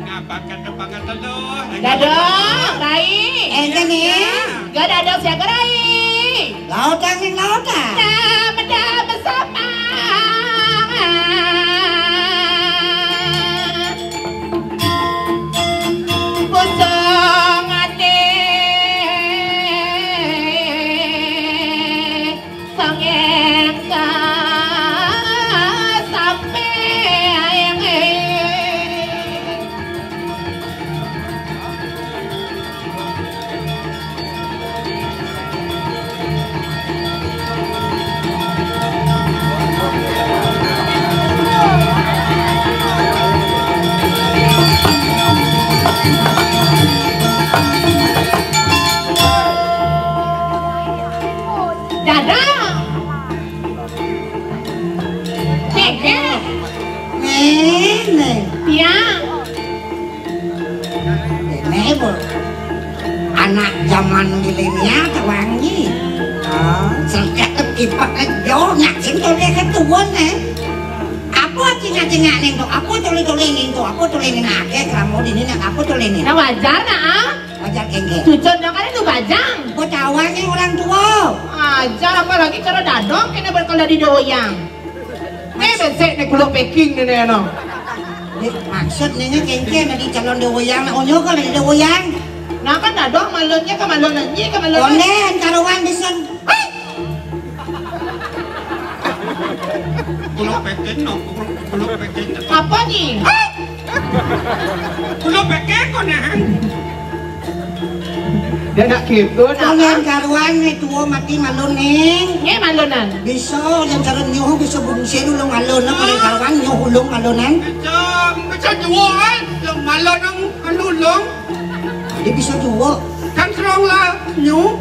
Ngapa kata banget lu? Dadong, Rai. Enten nih. Gak dadong siaga, Rai. Lautang ning lautang. Nah, meda bersama. Pusung ati sangeka sampai. Dadong. Cekek. Nene. Ya. Ini, Bu. Anak zaman milenial tuh wangi. Oh, sejak ketipak aja nyak sing tole ketuwon, eh. Apa cingak-cingak ning to? Apa tole-tole ning to? Apa tole ning akeh kramo dini nak apa tole ning? Nah, wajar, nak, ah. Wajar kengke. Cucun dong kan itu bajang. Apa cawange orang tua? Aja, apalagi cara dadong kena berkala di doyang. Eh, besek nih kulo packing nih, nih, no. Maksud nih, nih, kengke, nih, di calon doyang, nah, onyo kan di doyang. Nah, kan dadong malonnya ke malon nyi, ke malon. Onde, karuan disen. Kulo packing, no, kulo, kulo packing. Apa nih? Kulo packing, kok, nah. Dia nak gitu, nah. Kalian karuan nih, tua mati malon ning. Nggih, malonan. Bisa, yang cara nyuhu bisa bungsi dulu malon, nah, kalian karuan nyuhu ulung malonan. Bisa, bisa jual, eh. Yang malon nang anu ulung. Dia bisa jual. Kan serong lah, nyu.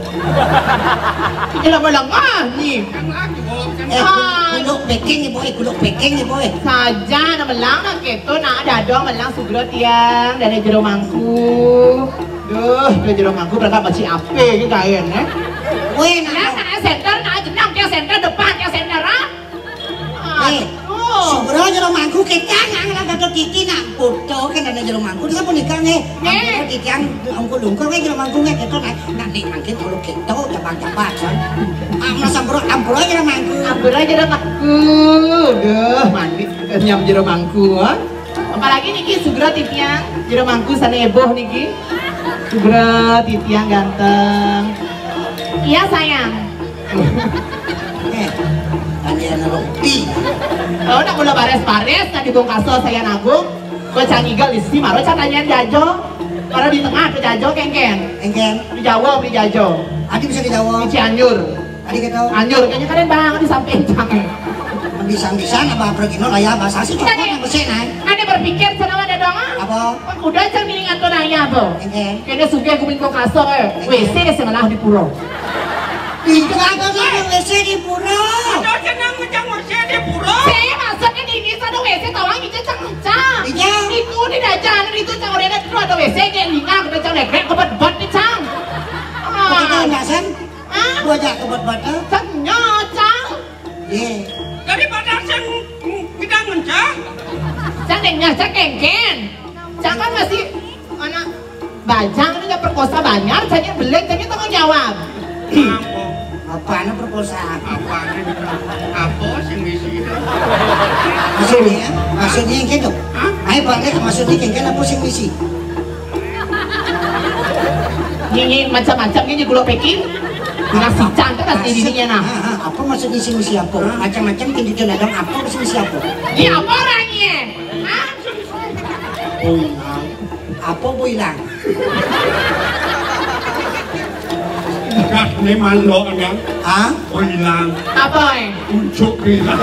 Kita lama-lama, nih. Kan lah, jual, kan. Eh, Ah. Kuluk packing nih, boy, kuluk packing nih, boy. Saja, nah, melang, nah, gitu, nah, dadong, melang, sugro tiang, dari jero mangku. Duh, ke jero mangku berangkat masih ape iki kaen, eh? Weh, nah, nah, nah, center, nah, jenang, tiang center, depan, tiang center, ah. Weh, aduh. Sugro jero mangku kecang, nang lah kata titi nak foto kan ada jero mangku, dia punika nggih. Nggih. Ampura titiang ungkul-ungkul nggih jero mangku nggih, kita nak, nak ning mangkin kalau kita cepat-cepat, kan. Ah, merasa ampura, ampura jero mangku. Ampura jero mangku. Duh, mandi nyam jero mangku, ah. Apalagi niki sugro titiang, jero mangku sana eboh niki. Sugro titiang ganteng. Iya, sayang. Eh, tadi ana roti. Oh, nak mula bares-bares, tadi bongkaso saya nabung. Kau cang igal isi, maro cang tanyain jajo. Maro di tengah tu jajo, kengken. Kengken. Di Jawa, di jajo. Adi bisa di Jawa. Di Cianjur. Adi kata. Anjur, kayaknya kalian banget di samping cang. Bisa-bisa apa pergi no lah ya, bahasa sih cocok Tadi, yang besar, nah. Ane berpikir sana ada dong, ah. Apa? Udah cang ini ngatur nanya apa? Kengken. Kayaknya sugih kumpul kasar, eh. Kengken. W C sebelah di pura. Itu apa tuh W C di pura? Ada senang macam W C di pura. Saya maksudnya di ini ada W C tawang itu cang cang. Iya. Itu di dajan itu cang udah ada itu ada W C kayak linga kita cang legrek kebet-bet di cang. Begitu Ah. Endasan? Ah. Gua ajak kebet-bet, eh? Cang nyocang. Ye. Daripada sing kita mencah. Cang deng nyocang kengken. Cang kan masih anak bajang ini nggak perkosa banyak, cangnya belit, cangnya tanggung jawab. Apa? Apaan perkosaan? Apaan? Apa sing ngisi? Maksudnya, maksudnya yang gitu. Hah? Ayo balik, maksudnya kengken apa sing ngisi? Nyanyi macam-macam ini gula packing. Nah, si cantik pasti dirinya, nah. Ah, ah, apa maksudnya sing misi apa? Macam-macam tinggi cenadang, apa maksudnya misi apa? Ini apa orangnya? Hah? Oh, hilang. Apa bu hilang? Gas ni mandoknya. Hah? Oh, hilang. Apa, eh? Ucuk hilang.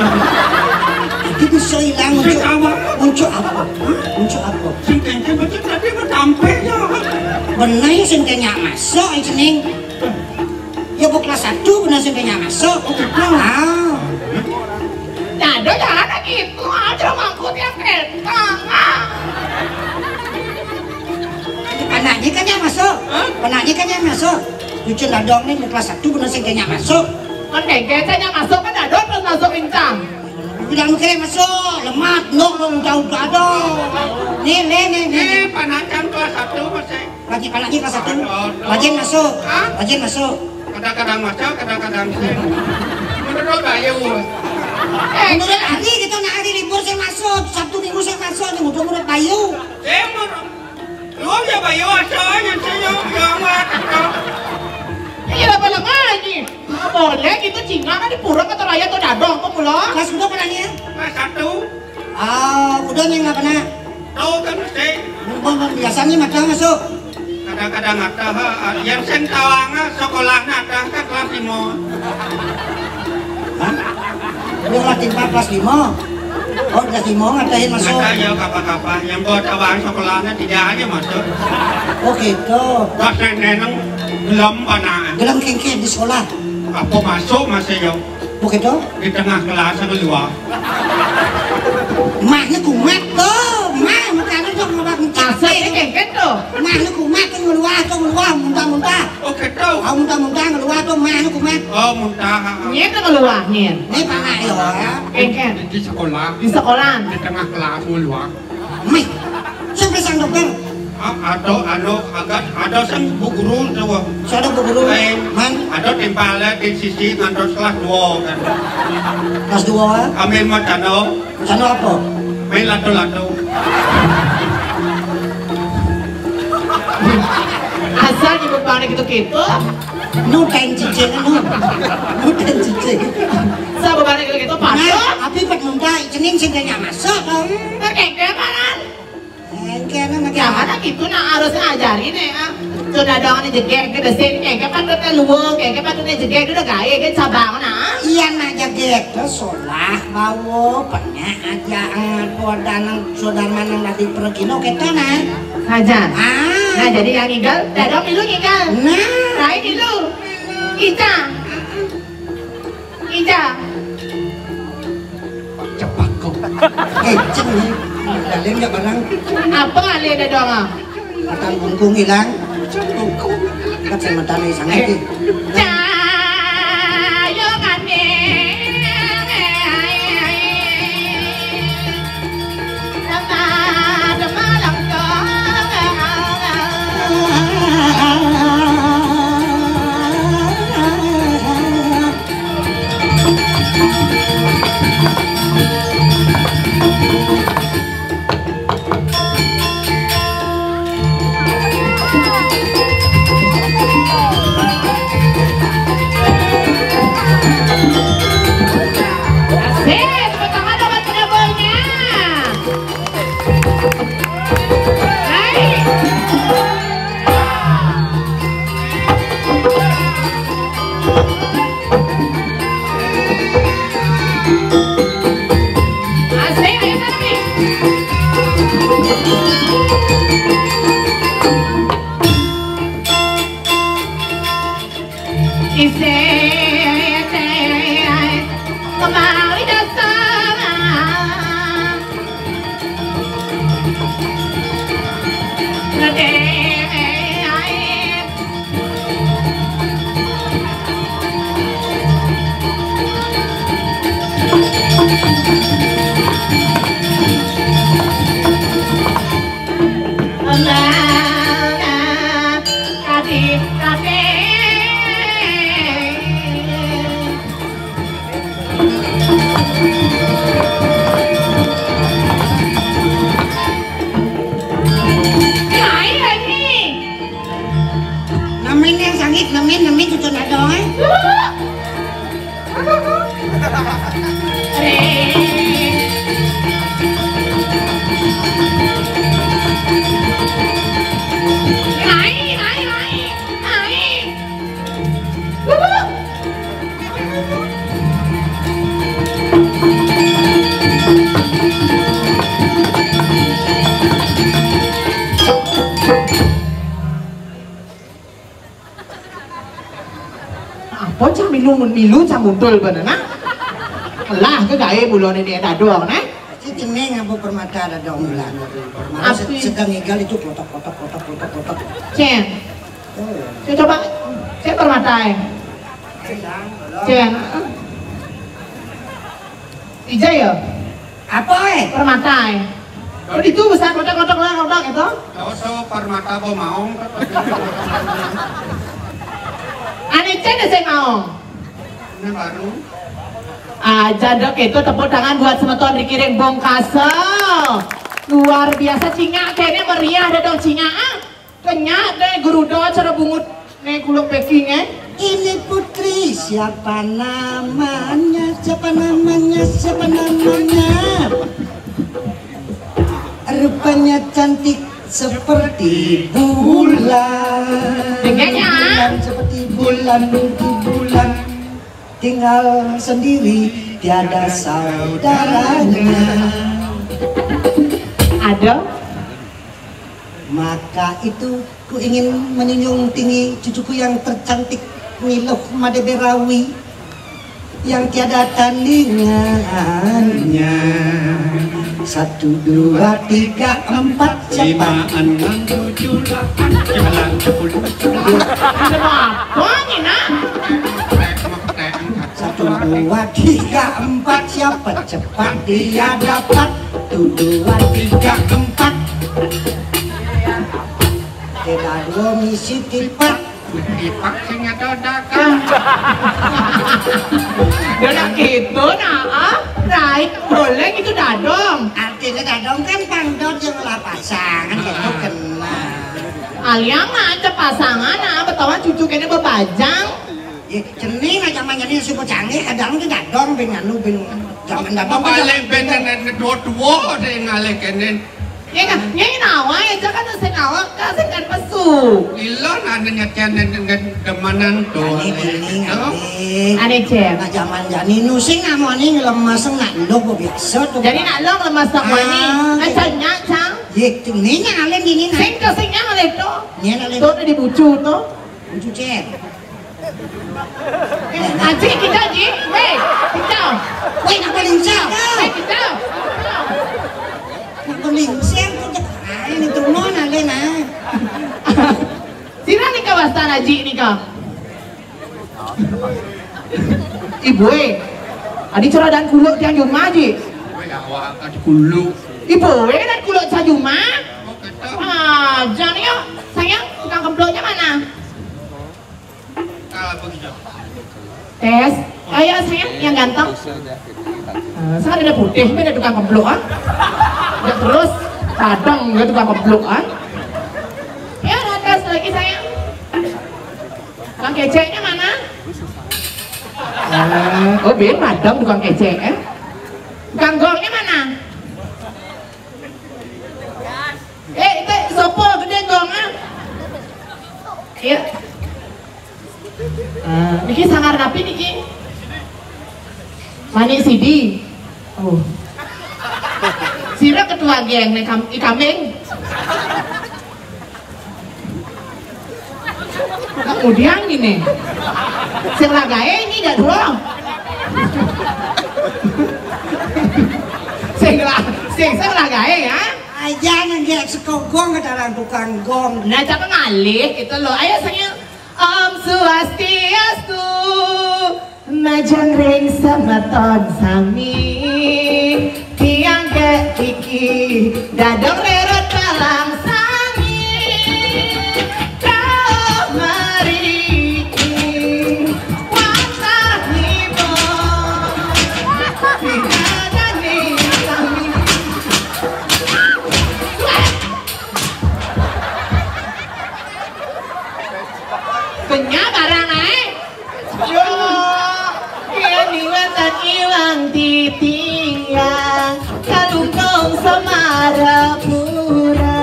Itu bisa hilang, ucuk. Ucuk apa? Ucuk apa? Hah? Ucuk apa? Sing kengkeng macam tadi bertampil ya. Benar ya, sing kengkeng masuk, eh, cening. Ya, bu kelas satu benar sing kengkeng masuk. Oh, gitu. Ah. Dado jangan gitu, aja mangkut yang kentang. Ah. Anaknya kan yang masuk. Hah? Anaknya kan yang masuk. Cucu dadong nih, bu kelas satu benar sing kengkeng masuk. Kan kengkeng saya yang masuk, kan dado terus masuk pincang. Bilang kira masuk, lemat, nok, lo udah, udah, aduh. Nih, nih, nih, nih. Ini panakan kelas satu masih. Lagi, lagi kelas satu. Aduh, aduh. Rajin masuk. Hah? Rajin masuk. Kadang-kadang masuk, kadang-kadang sih. Menurut Bayu. Eh, menurut hari kita nak hari libur saya masuk, Sabtu Minggu saya masuk, nih, mudah-mudahan Bayu. Saya menurut Lu ya bayu aja yang senyum, ya amat. Iya, apa lagi? Boleh gitu, cingak kan di pura kata raya tuh dadong, kok pulang? Kelas berapa nanya? Kelas satu. Ah, udah nih nggak pernah. Tahu kan mesti. Biasanya mata masuk. Kadang-kadang ada, ha, yang sing tawanga sekolah ada kan kelas lima. Hah? Dia latih empat kelas lima. Oh, kelas lima ngatahin masuk. Ada ya, apa-apa. Yang buat awal sekolahnya tidak aja masuk. Oh, gitu. Pas neneng gelem panaan. Gelem kengkeng di sekolah. Apa masuk masih ya? Oh, gitu. Di tengah kelas keluar. Mahnya kumat tuh, mah, makanya tuh ngapa masuk kengkeng tuh. Mahnya kumat tuh ngeluar, tuh ngeluar, muntah-muntah. Oh, gitu. Ah, muntah-muntah ngeluar tuh, mah, anu kumat. Oh, muntah. Nyet ngeluar, nyet. Ini panak ya. Kengkeng. Di sekolah. Di sekolah. Di tengah kelas ngeluar. Mih. Siapa sang dokter? Ah, ada, anu, agak ada sang bu guru tuh. Saya ada bu guru. Eh, man. Ada timpalnya di sisi ngantos kelas dua kan. Kelas dua. Ambil macano. Sana apa? Main lato-lato. Asal nyebut panik itu gitu. Nu ten cicing, nu. Nu ten cicing. Sabar panik itu gitu, panik. Nah, tapi pet muntah, cening sing kaya masuk, kok. Pakai kemanan. Engke, nah, jangan gitu, nah, harus ngajarin ya. Sudah dong, ini jegek, gede sini, kayak patutnya luwung, kayak patutnya jegek, udah gaya, gitu, sabar, nah. Iya, nak jegek, terus lah, bawa, pernah aja, eh, tuh ada nang, saudara nang lagi pergi, no, gitu, nah. Aja. Ah. Nah, jadi yang ngigal, dadong dulu ngigal. Nah. Lain dulu. Ica. Ica. Cepak kok. Eh, ceng, nih. Dalem ya, barang. Apa alih dadong, ah? Matan bungkung hilang. Bungkung. Kat saya matan nih, sangat, eh. Cayo kami. Lu mun milu cang muntul bener, nah. Lah, ke gaé mula néné dadong, nah. Ci cening apa permata dadong bulan. Permata se-, sedang ngigel itu kotok, kotok, kotok, kotok, kotok. Cén. Oh, iya. Cén coba, cén permata, eh. Cén, heeh. Ija ya? Apa, eh? Permata, eh. Oh, itu besar kotak-kotak lah, kotak itu. Dosa permata bo maong. Ané cén sing maong. Ini baru. Aja dok itu tepuk tangan buat semeton Ricky Ring Bongkasa. Luar biasa cingak kéné meriah dadong cingak. Ah. Kenyak deh geruda cara bungut né kuluk packing, eh. Ini putri siapa namanya? Siapa namanya? Siapa namanya? Rupanya cantik seperti bulan. Dengarnya. Bulan seperti bulan, di bulan tinggal sendiri, tiada saudaranya. Ada. Maka itu ku ingin menjunjung tinggi cucuku yang tercantik, Miloh Madeberawi, yang tiada tandingannya. Satu, dua, tiga, empat, siapa? Lima, enam, tujuh, delapan, sembilan, sepuluh. Kenapa nih, nak? Satu, dua, tiga, empat, siapa cepat dia dapat. Satu, dua, tiga, empat. Kita dua misi tipat. Tipat sing ada dagang. Dadong gitu, nah, ah. Rai, boleh gitu dadong. Artinya dadong kan pangdot yang lah pasangan, gitu, kenal. Aliang mah ada pasangan, nah, betawa cucu kéné bebajang. Ya, cening aja mah jadi suku canggih, kadang ki dadong ben anu, ben zaman dadong. Apa kan balik ben nenek dua-dua deh ngalih kéné. Ya kan, nyai nawa ya, jangan sing nawa, kasih kan pesu. Ilo nanya nyetian nenek demanan tuh. Ini, ini, ini. Ané cér. Nah, zaman jani nu sing namanya ngelemes nak lo biasa tuh. Jadi nak lo lemas tak mani. Ah, nah, cang, cang. Yé, tuh, ini nyalin ini, nah. Sing ke sing nyalin tuh. Ini nyalin. Tuh, udah dibucu tuh. Bucu, cér. Eh, Aji, kita, Ji. Wéh, kita. Wéh, nak lingsir. Wéh, kita. Nak lingsir, kok cek aja nih, turun, nah, Lén, nah. Sira nika wastan Aji nika. Ibu, eh. Adi cara dan kuluk tiang jumah, Ji. Wéh, awak kan kuluk. Ibu, eh, dan kuluk sajumah. Oh, kata. Ah, jangan yuk. Sayang, tukang kemploknya mana? Ah, begitu. Tes. Ayo, sayang, yang ganteng. Eh, saya ada putih, ada tukang kemplok, ah. Udah terus, kadang juga tukang kemplok, ah. Ya, ada tes lagi, sayang. Tukang keceknya mana? Eh, oh, ben madang tukang kecek, eh. Tukang golnya mana? Eh, itu sopo gedé gong, ah. Iya. Ah, niki sangar napi niki? Manik sidi. Oh. Sira ketua geng né kam-, i kambing. Kemudian gini, sing lagaé ini gak dulu. Sing la-, sing, sing lagaé ya. Aja nang dia sekogong ke dalam tukang gong. Nah, cakep ngalih gitu loh. Ayo, sayang. Om Swastiastu. Majeng ring semeton sami, tiang gek iki dadong rerot talang sami. Kau mriki wantah nipun pinadane sami. Kenya barang naik. Yo, yen iwatan iwang titiang, kalungkung Semarapura.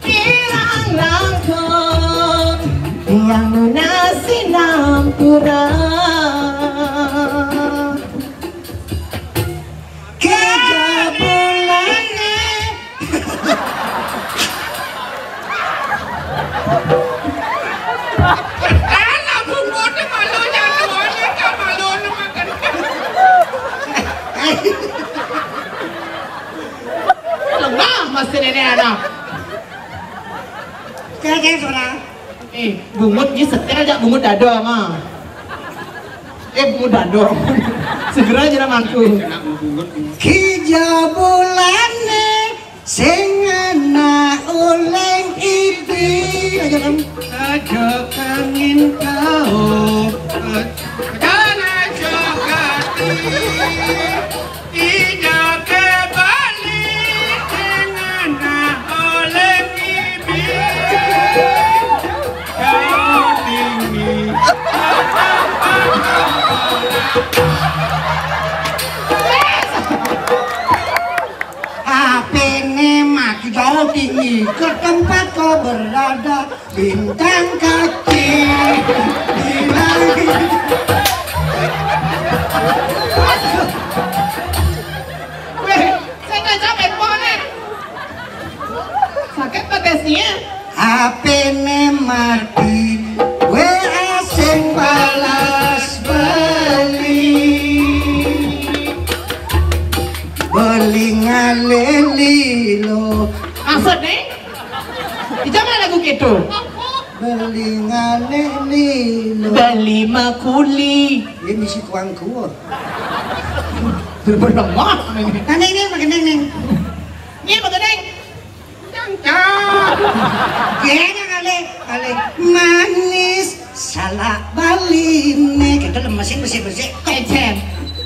Kirang langkung, tiang nunas sinampura. Kejabulane. Alah, bungote malunya Lengah masih nenek anak. Kaya-kaya suara. Eh, bungut ni setel aja bungut dado mah. Eh, bungut dado. Segera aja mangku. Kija bulane sing ana uling ibi. Aja kan. Aja kangin kau. Aja aja gati. Ida ke Bali dengan oleh bibi. Kau tinggi. Apene mati jauh tinggi ke tempat kau berada. Bintang kaki di langit. Weh, saya nggak capek banget. Sakit pedesnya. H P-ne mati, W A sing balas beli. Beli ngalih lilo. Maksudnya? Di zaman lagu gitu. Beli ngalih lilo. Beli makuli. Ini si kuangku. Berlemah ini. Nah, ini, ini, begini, nih. Ini begini. Cangcang. Dia yang ngalih, ngalih. Manis, salah beli nih. Kita lemesin bersih-bersih. Ejen.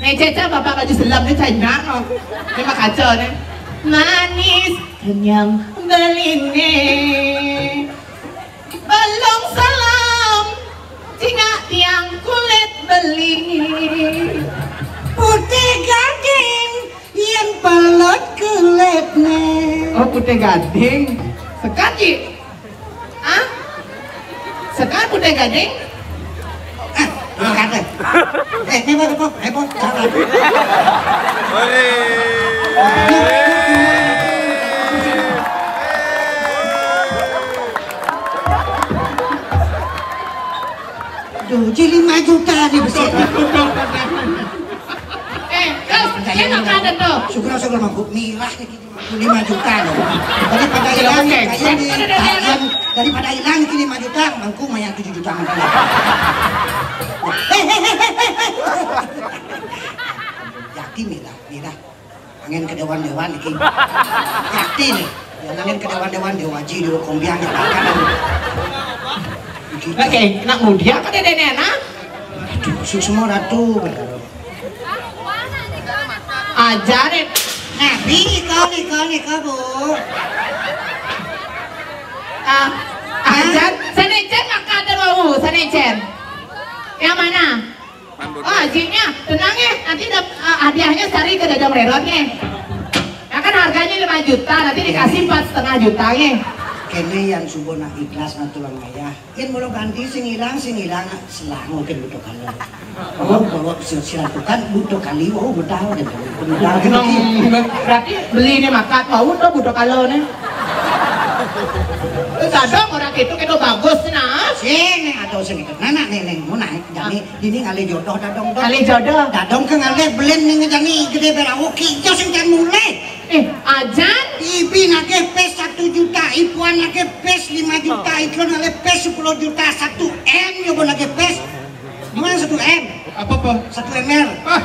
Ejen, bapak baju selam ni cai nak. Ini mah kacau ni. Manis, kenyang, beli nih. Belum salam, cingak tiang kulit beli. Putih gading, yen pelot kulitne. Oh, putih gading. Sekat, Ji? Hah? Sekat putih gading? Eh, ini kata. Eh, ini apa, apa? Eh, apa? Salah. Duh, Ji, lima juta nih, besar. Eh, terus, dia nggak ada tuh. Syukur, syukur, mangkuk mirah nih, gitu. Lima juta loh. Daripada hilang, oke, kayak di, kayak daripada hilang, ini lima juta, mangkuk mah yang tujuh juta mangkuk. Yakin mirah, mirah. Angin ke dewan-dewan iki. Yakin nih. Yang angin ke dewan-dewan, Dewa Ji, Dewa Kombiang, ya kan. Iki. Oke, nak muda kan ada nenek? Aduh, suksma Ratu. Ajarin. Nah, nika, nika, nika, Bu. Ah, ajar. Sanecen maka ada mau, sanecen. Yang mana? Oh, hajinya, tenang ya, nanti dap- eh, hadiahnya sehari ke dagang rerot ya. Ya kan harganya lima juta, nanti dikasih empat setengah juta ya. Kene yang subuh nak ikhlas nak tulang ayah. Yen mula ganti sing ilang, sing ilang selang mungkin butuh kali. Oh, kalau sir- sir lakukan butuh kali, oh betul gitu. Betul gitu. Nang, berarti beli ini makat mau tuh butuh kalau nih. Terus ada orang itu kita bagus nah. Sini atau sini. Nah, nah, nih, nih, mau naik. Jadi Dini ngalih jodoh dadong dong. Ngalih jodoh. Dadong ke ngalih belin ning jani gede berawu kijo sing can mulih. Eh, ajan? Ibi nagih pis satu juta, ipuan nagih pis lima juta, iklan ngalih pis sepuluh juta, satu M yo bo nagih pis. Gimana satu M? Apa, apa? Satu M R. Ah,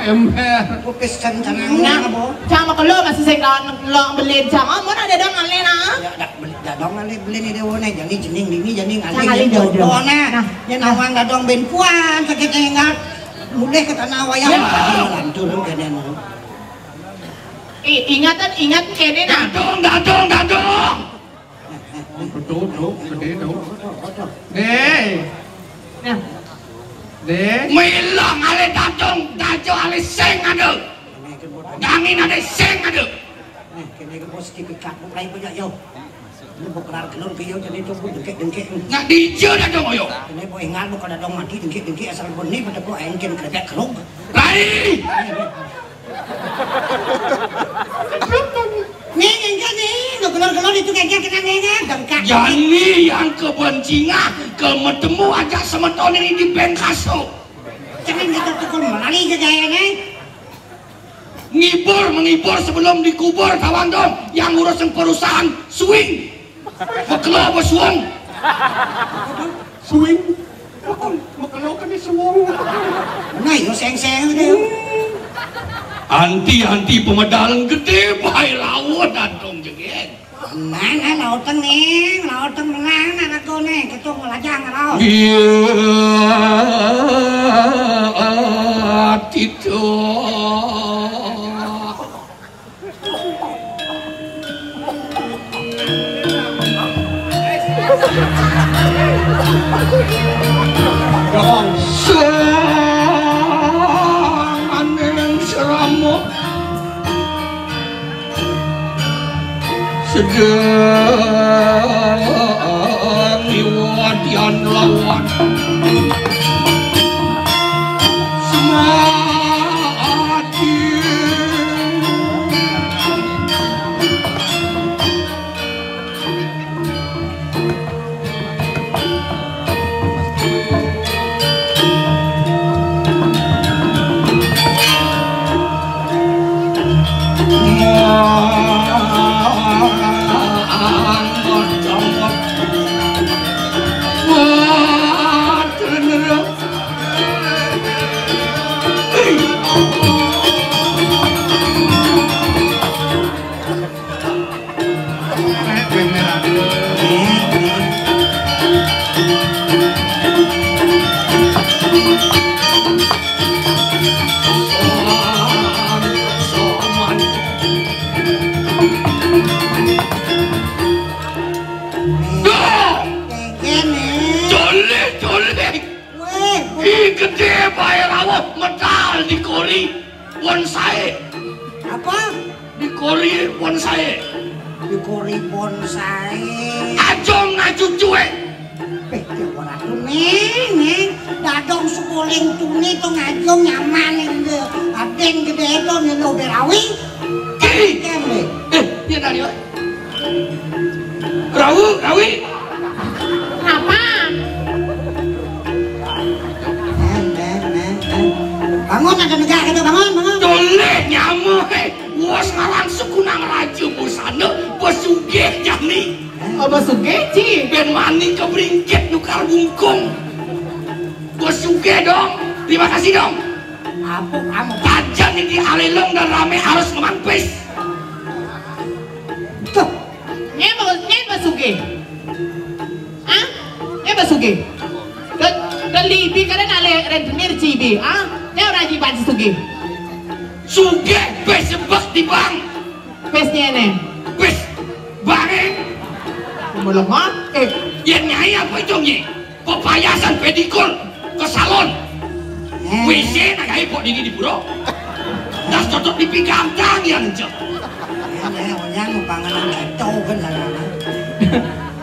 M R. Oh, pis can canang apa? Cang makelo masih sing kawan lo belin cang. Oh, mun ada dong ngalih nah. Ya, dak beli dadong ngalih belin ide wone jani jening dini jani ngalih jodoh nah. Nah, ya nawang dadong ben puan sakit enggak. Mulih ke tanah wayang. Ya. Tadi lantur kene no. I- ingatan ingat kene nah. Dadong, dadong, dadong. Betul, betul, gede tuh. Nih. Nah. Nih. Milang ale dadong, dajo ale sing ada. Dangin ale sing ada. Nih, kene ke bos ki pikat bu kai punya yo. Ini bu kelar kelon ke yo jadi tu bu dengkek-dengkek. Nak dija dadong yo. Ini bu ingat bu kada dong mati dengkek-dengkek asal bu ni pada bu engken krebek kelong. Rai. Nih, engke nih, lo kelor-kelor itu kagak kena nengah, dengkak. Jani yang kebencingah, kemetemu ajak semeton ini di Bengkaso. Jangan kita tukul melali ke gaya nih. Ngibur menghibur sebelum dikubur, kawan dong. Yang ngurusin perusahaan swing. Mekelo apa suwung? Swing. Mekelo kan di suwung. Nah, yo seng-seng deh. Anti-anti pemedalan gede, bae rawon datang jegeg. Mana lauteng ning, lauteng menang anak gone, ketung lajang raos. Iya, Tito. Dong. Sing aning seramo. Sedang iwadian lawan. Semati. Weh, ih, gedé baé rawuh medal dikori bonsai. Apa? Dikori bonsai. Dikori bonsai. Aja ngacucué. Péh, ya ora tuh, Ning, Ning. Dadong sukuling tuni tuh ngajo nyaman ning. Adén gedé to ning lo berawi. Ki. Kembe. Eh, ya dari. Rawi, Rawi. Apa? Bangun, ada negak gitu, bangun, bangun. Toleh nyamuk, eh. Wos ngalang sukunang raja busana, pesugih jani. Apa sugih, Ci? Ben wani kebringkit nukar bungkung. Pesugih dong. Terima kasih dong. Apa kamu? Tajan ini alelong dan rame harus ngemampis. Tuh. Nyé ba-, nyé ba sugih. Hah? Nyé ba sugih. Ke, ke libi kada nale rentenir cibi. Hah? Nyé ora jiban sugih. Sugih, bes sebek di bank. Bes nyé né. Bes bank, eh. Melemah. Eh, ya nyai apa itu, nyé? Pepayasan pedikul ke salon. Eh. W C nak gaé pok dini di pura. Das cocok di pinggang tangan, Cok. Eh, eh, orang panganan keto kan sana.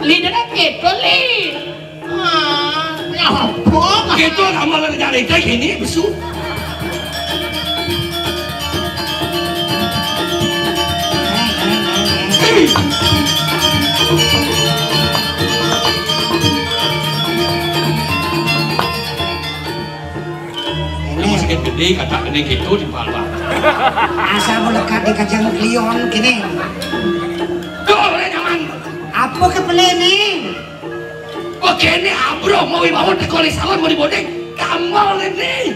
Li, dah keto, Li. Ah, ya apa? Keto sama lagi nyari teh ini, besu. Ini masih gedé, kata kena gitu di bawah. Asal melekat di kacang klion kene. Tuh, udah nyaman. Apa kepele nih? Wah, kene abroh mau ibawa teko le salon mau dibodeng. Gamal ini.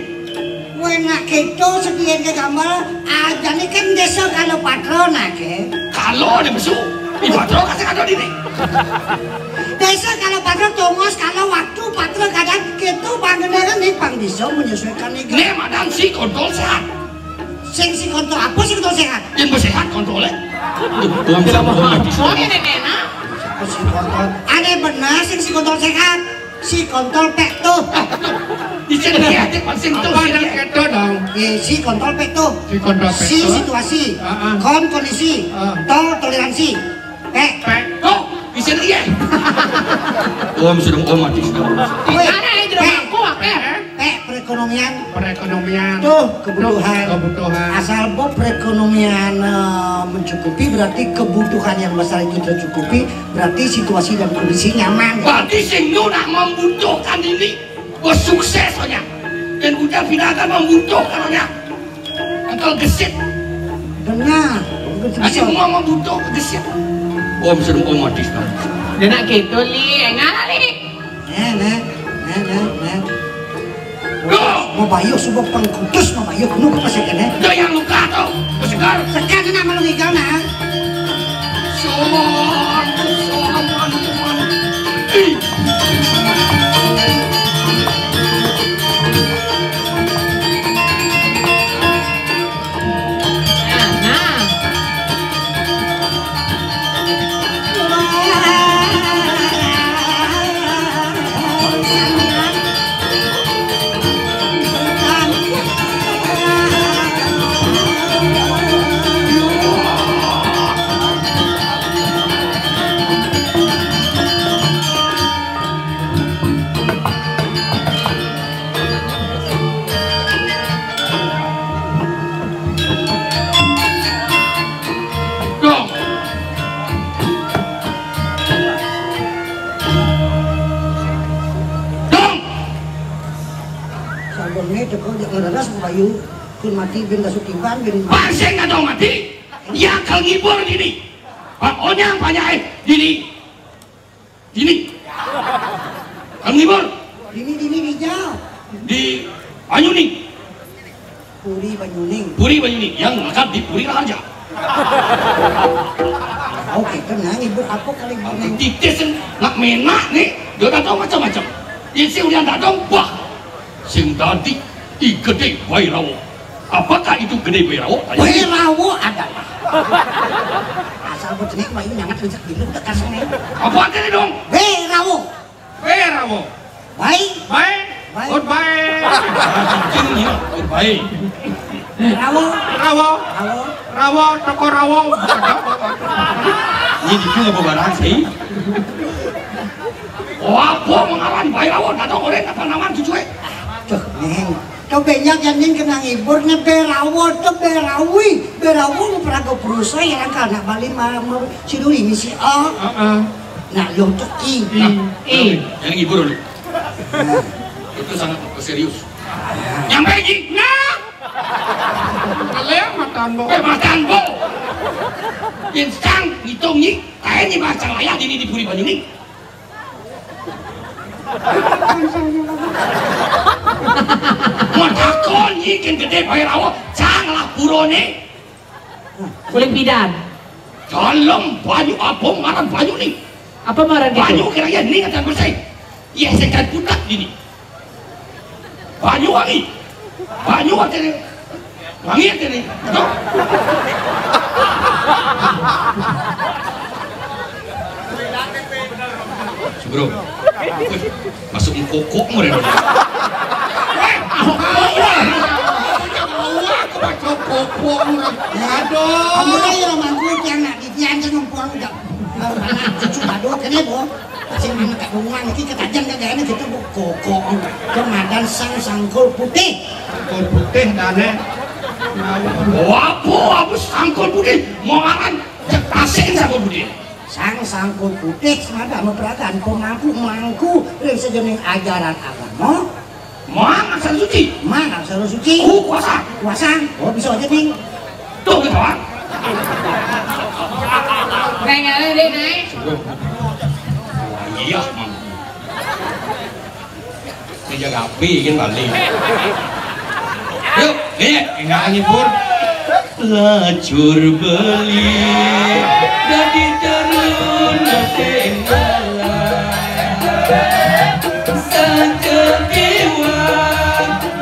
Wah, nak keto sedien ke gamal. Ah, jadi kan desa kalau patron ake. Kalau ada besu, di patron kasih ada dini. Desa kalau patron tongos, kalau waktu patron kadang keto bangeneran nih pang bisa menyesuaikan nih. Nih, madam si kontol sehat. Sing si kontol apa si kontol sehat? Yang bersehat kontolnya. Tuh, tuh, bisa mau mati. Oh, ini nih, nah. Apa si kontol? Aneh benar sing si kontol sehat. Si kontol pek tuh. Di sini dia, dia pasti tuh. Apa yang keto dong? Eh, si kontol pek tuh. Si kontol pek si tuh. Situasi. Heeh. Kon kondisi. Heeh. Tol toleransi. Pek. Pek. Tuh, di sini dia. Om sedang om mati sedang. Weh, ada yang tidak pek. Mampu, apa? Pek perekonomian. Perekonomian. Tuh, kebutuhan. Tuh, kebutuhan. Asal bo perekonomian, eh, mencukupi, berarti kebutuhan yang besar itu tercukupi, berarti situasi dan kondisi nyaman. Berarti sing nu nak membutuhkan ini, bos sukses soalnya. Dan udah pindah kan membutuhkan soalnya. Engkau gesit. Benar. Aja mau mau butuh gesit. Om sedang om mati sekarang. Dia nak gitu, Li. Enggak lah, Li. Nah, nah, nah, nah, nah. Loh! Mau bayuh subuh pengkutus, mau bayuh penuh ke pasir kan, eh? Dia yang luka tuh, segar. Segar nak malu ngigal, nah. Soman, soman, soman. Ih. Nah, nah. Dong. Dong. Sabun ni teko jak ngereres bayu. Kun mati bin kasut tiban bin. Pansing atau mati? Ya kal ngibur dini. Pak Onyang banyak eh dini. Dini. Kang Libur. Dini, dini, dijal. Di Banyuning. Puri Banyuning. Puri Banyuning. Yang lekat di Puri Raja. Oke, tenang, Ibu. Apa kali Banyuning? Titis nak menak ni. Dia tak tahu macam-macam. Isi ulian tak tahu. Wah. Sing dadi I Gede Bairawa. Apakah itu Gede Bairawa? Tanya. Bairawa adalah. Asal bocah ni, bayi nyangat, rezek dulu, udah kasar ni. Apa artinya dong? Bairawa. Bairawa. Baik. Baik. Baik. Goodbye. Goodbye. Rawa. Rawa. Rawa. Rawa, toko rawa. Ini dikit apa barang sih? Oh, apa mengaran Bairawa? Tak tahu orang apa nama cucu eh. Tuh, Neng. Kau banyak yang ning kena ngibur ne berawo tu berawi berawo peraga perusa yang angka nak balik ma ma siduri misi a. Heeh. Nak lo tu i. Nah, I. Yang ngibur dulu. Itu sangat serius. Yang baik. Nah. Kalian matan bo. Eh, matan bo. Insang ngitung ni. Kayak ni macam ayah dini di Puri Banyuning. Matakon nyi kin gede Bairawa, cang lah purone. Kulit pidan. Dalam banyu apa ngaran banyu ni? Apa ngaran gitu? Banyu kira ya ni kata bersih. Iya sekan putak dini. Banyu wangi. Banyu wangi. Wangi aja nih. Betul? Sebelum. Wih, masuk mengkokok mu deh. Aduh. Kamu lah yang mangkuk yang nak dipian jangan puang udah. Cucu aduh kene, Bo. Sing anu tak bunga niki ketajan kagak enak kita bu kokok. Komandan sang sangkul putih. Sangkul putih dane. Wapo aku sangkul putih mau aran cek tasik sangkul putih. Sang sangkul putih semada memperakan pemangku mangku ring sejenis ajaran agama. Mang aksara suci. Mang aksara suci. Ku kuasa. Kuasa. Oh bisa aja ning. Tuh gitu kan. Kayak deh naik. Iya, Mang. Ini jaga api kan balik. Yuk, nih, enggak ngibur. Lacur beli dadi terun ketinggalan. Saja kiwa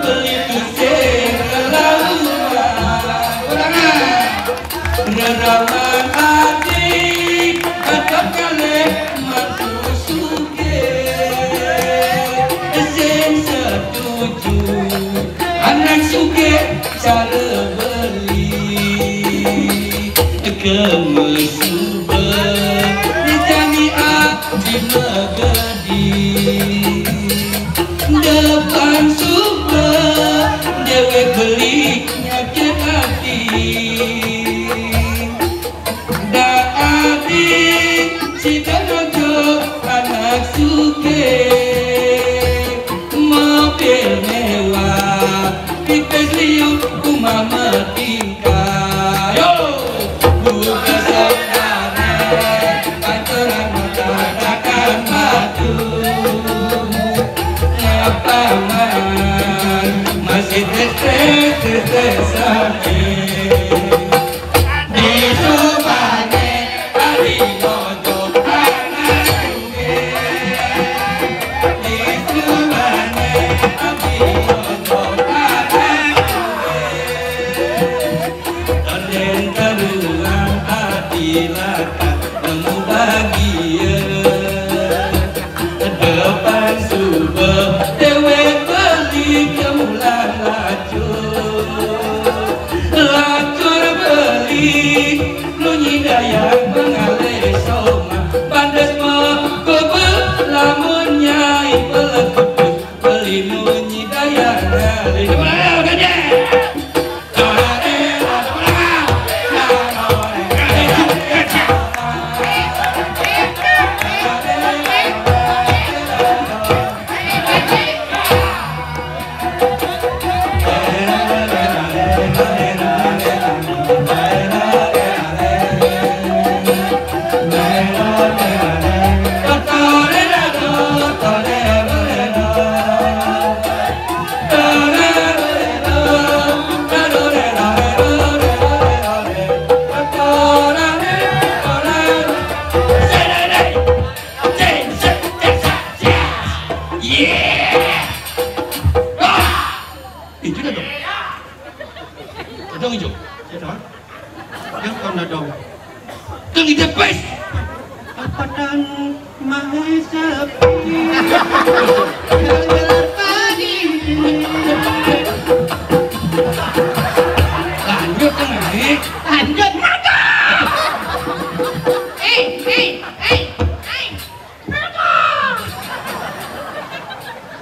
beli tusing kelawan. Reraman ati tetap kalih mantu sugih. Sing setuju anak sugih cara beli. Kemesuba jamiah di megedi. Depan suba dewek beli nyakit hati. Dak adi sida nojo anak sugih. Mobil mewah, pipis liu, umah matingkah. Yo, Silakan kamu bahagia. Depan subuh dewek beli kemulan lacur. Lacur beli nunyi dayang mengalih soma. Bandes mah gobe lamun nyai pelekut. Beli nunyi dayang ngalih. Ayo, gede. Itu dah dong. Dong hijau. Itu. Yang kau nak dong. Dong hijau, pes. Apa dan mahesa. Lanjut, kan, Dik? Lanjut, mantap. Eh, eh, eh, eh.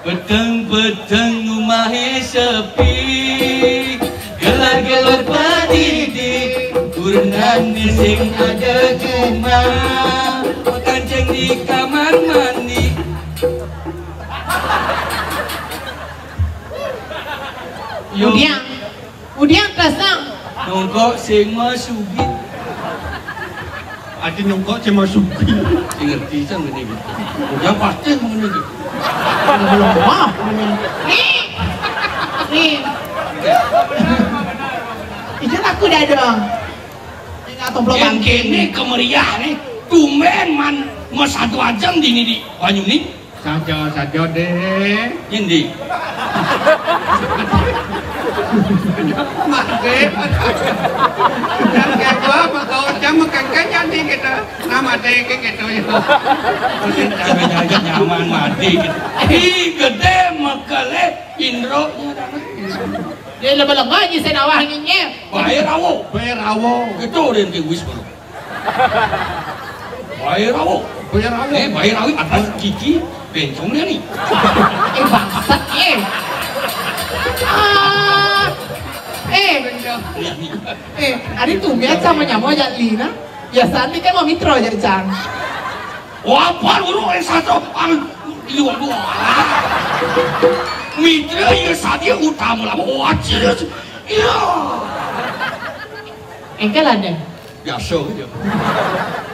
Peteng-peteng umahé sepi, gelar-gelar padidi, kurenan sing ada cuma, kancing di kamar mandi. Yo. Udiang. Udiang kasang. Nongkok sing mah sugih. Ati nongkok sing mah sugih. Sing ngerti sang ngene iki. Udiang pasti ngene iki. Belum mah. Nih. Nih. Itu aku dadong. Yang kemeriah nih, tumben man, mau satu aja di ini di Banyuning. Saja, saja deh. Ngendi? Mati. Yang kedua, maka ucap mekengken jadi gitu. Nah, mati kayak gitu ya. Caranya aja nyaman mati. Ih, gede mekele indro. Dia lebih lega aja saya nawah ngenyem. Bayar awo. Bayar awo. Itu udah yang wis baru. Bayar awo. Bayar awo. Eh, bayar awo atas kiki bencong dia nih. Eh, bangsat, eh. Ah. Eh. Eh, ada tuh biasa sama nyamuk aja Lina. Ya, Santi kan mau mitro aja, Cang. Wah, apa dulu, eh, satu, ang, iya, dua. Mitra, iya, Santi utama lah, wah, serius. Iya. Engkel ada. Biasa aja.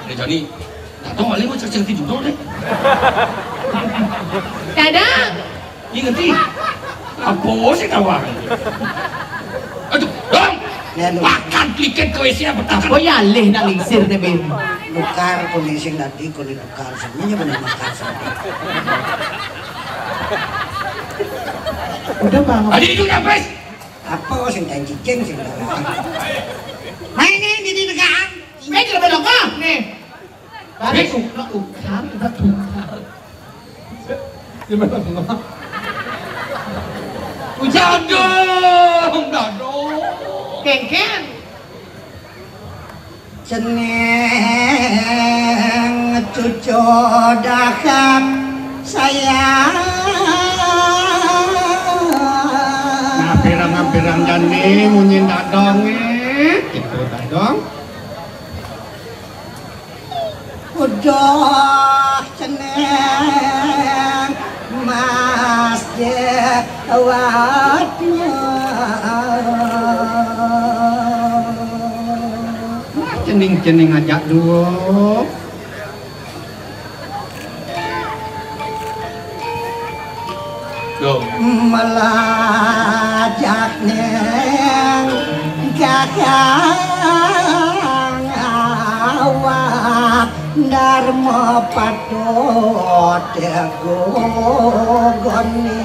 Ini jadi, tak tahu, paling mau cacing tidur deh. Kadang. Ingat nih. Apa sih kawan? Aduh, dong. Ya, lu. Makan dikit ke W C apa? Apa ya alih nak lingsir nih, Bin? Nukar kuning sing tadi, kuning nukar. Semuanya benar nukar. Udah, Bang. Tadi itu nyampe. Apa sing kancing sing darah? Main ini di negaan. Main di belakang. Nih. Baru tukar, tukar, tukar. Ujar dong, dadong. Kengken. Jeneng cucu dahak sayang. Ngapirang-ngapirang jani munyi dadong, eh. Gitu, dadong. Udah ceneng masjid watnya. Cening-cening aja dulu. Yo. Melajak neng kakang awak Dharma patut gogoni.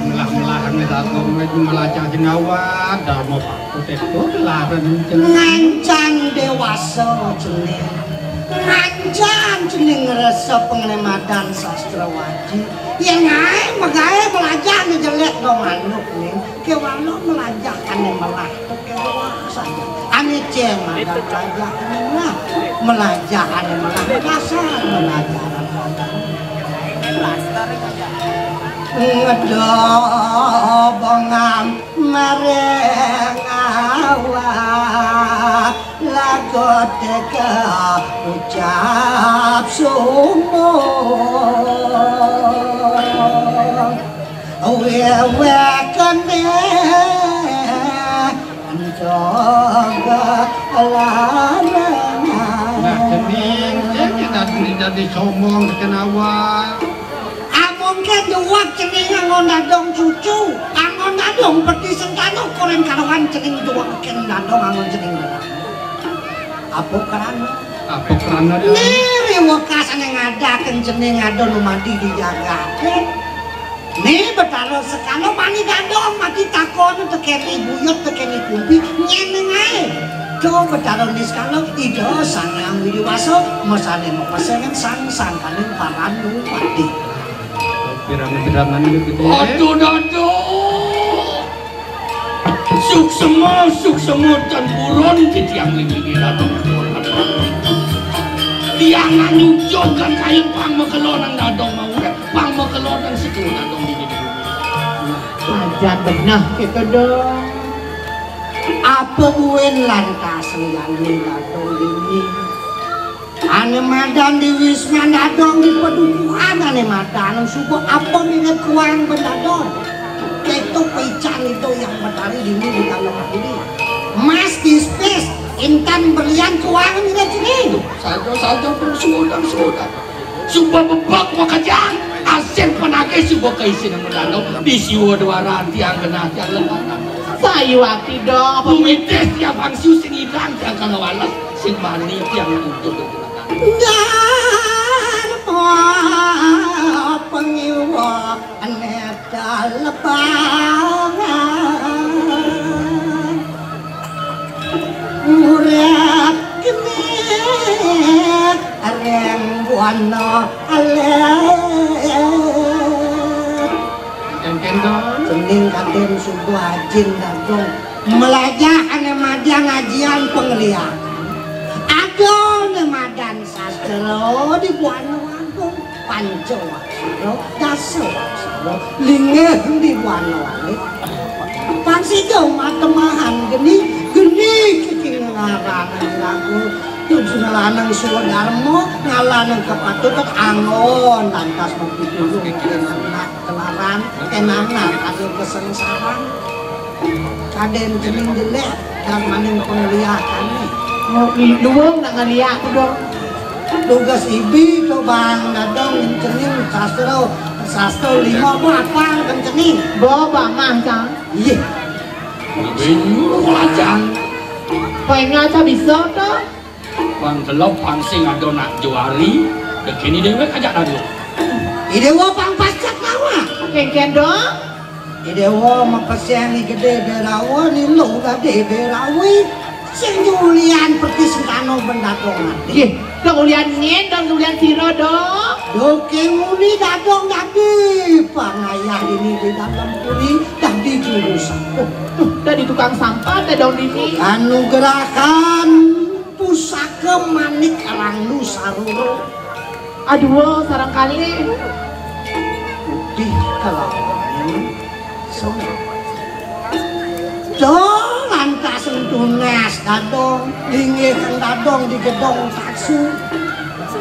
Melah-melah nih aku melajak nyawa Dharma patut Ngancang déwasa cening. Ngancang cening ngrasa panglimadan sastra waji. Yén aé magaé melajah né jelék dong manuk ning. Kéwala melajah ané melah. Kéwala saja. Ané cén madan melajah ané melah. Melajah ané melah. Dasar melajah ané melah. Ngedobongan maring awak lagu teka ucap sumbung. Wewe kene mencoba larangan. Nah, cening, cening tadi, tadi sombong tekan awak. Amun ké duweg cening anggon dadong cucu, anggon dadong peti sentana, koren karawan cening duweg kén dadong anggon cening dadong. Apa krana? Apa krana, Dong? Niri wekas ané ngadaken cening ada nu mati di jagaté. Ni Betara Sekala mani dadong mati takon tekén i buyut tekén i kumpi nyeneng aé. Tuh Betara Niskala Ida Sang Hyang Widi Wasa masane mapesen sang sangkaning paran nu mati. Pirang-pirangan gitu ya. Aduh, aduh. Suksema, suksema tan purun titiang nglinggihi dadong. Tiang nyucukan kayun pang makelo nang dadong maurip, pang makelo nang setu dadong dini di bumi. Pajan beneh kéto, Dong. Apa buin lantas nglalui dadong dini? Ané madan di wisman dadong di padukuhan ané madan suba apa mirib kuang ben dadong. Kéto pican Ida Hyang Betari dini di dalam diri. Emas, kispis, intan, berlian, kuang mirib cening. Saja, saja, suudan, suudan. Suba bebek makejang, asir panagih suba kaisinan dadong di siwa duaran tiang genah tiang lebanan. Sayuwakti, Dong, apa pumitis tiang pangsiu sing idang tiang kala wales. Sing bani tiang nuntut. Darma pangiwa ané dalepangan. Murah kene reng buana alit. Kénkén, Dong. Cening kadén suba ajin dadong. Melajah ané madan ngajian pangliakan. Ada ané madan sastra di Buana Agung. Panca waksara, dasa waksara, linggih di Buana Alit. Pang sida matemahan geni, geni kiki ngaranang lagu. Tujuh ngalanang swadarma, ngalanang kapatut anggon lantas mapitulung anak kelaran, kénana ada kasangsaran. Kadén cening jelék, darmaning pangliakané. Luwung nak ngeliak, Dong. Tugas ibi to bang dadong cening sastra, sastra lima apa apa kan cening? Bo bamah, Cang. Iya. Nyuruh lajang. Paingat bisa to? Pang kelop pang sing ada nak juari, dekini déwék ajak dadong. Idéwa pang pacak nawa. Kénkén, Dong. Idéwa mapeseng i gedé Bérawa, nilu gedé Bérawi. Sing julian perti sentano ben dadong mati. Nggih, dong ulian nyén, dong ulian sira, Dong. Duké muni dadong dadi pangayah dini di dalem puri, dadi juru sampah. Duh, dadi tukang sampah, dadong dini. Anugerahkan pusaka manik rangnu sarura. Aduh, sareng kalih. Putih kelawan semu. Dong lantas tunas dadong, linggih dadong di gedong taksu.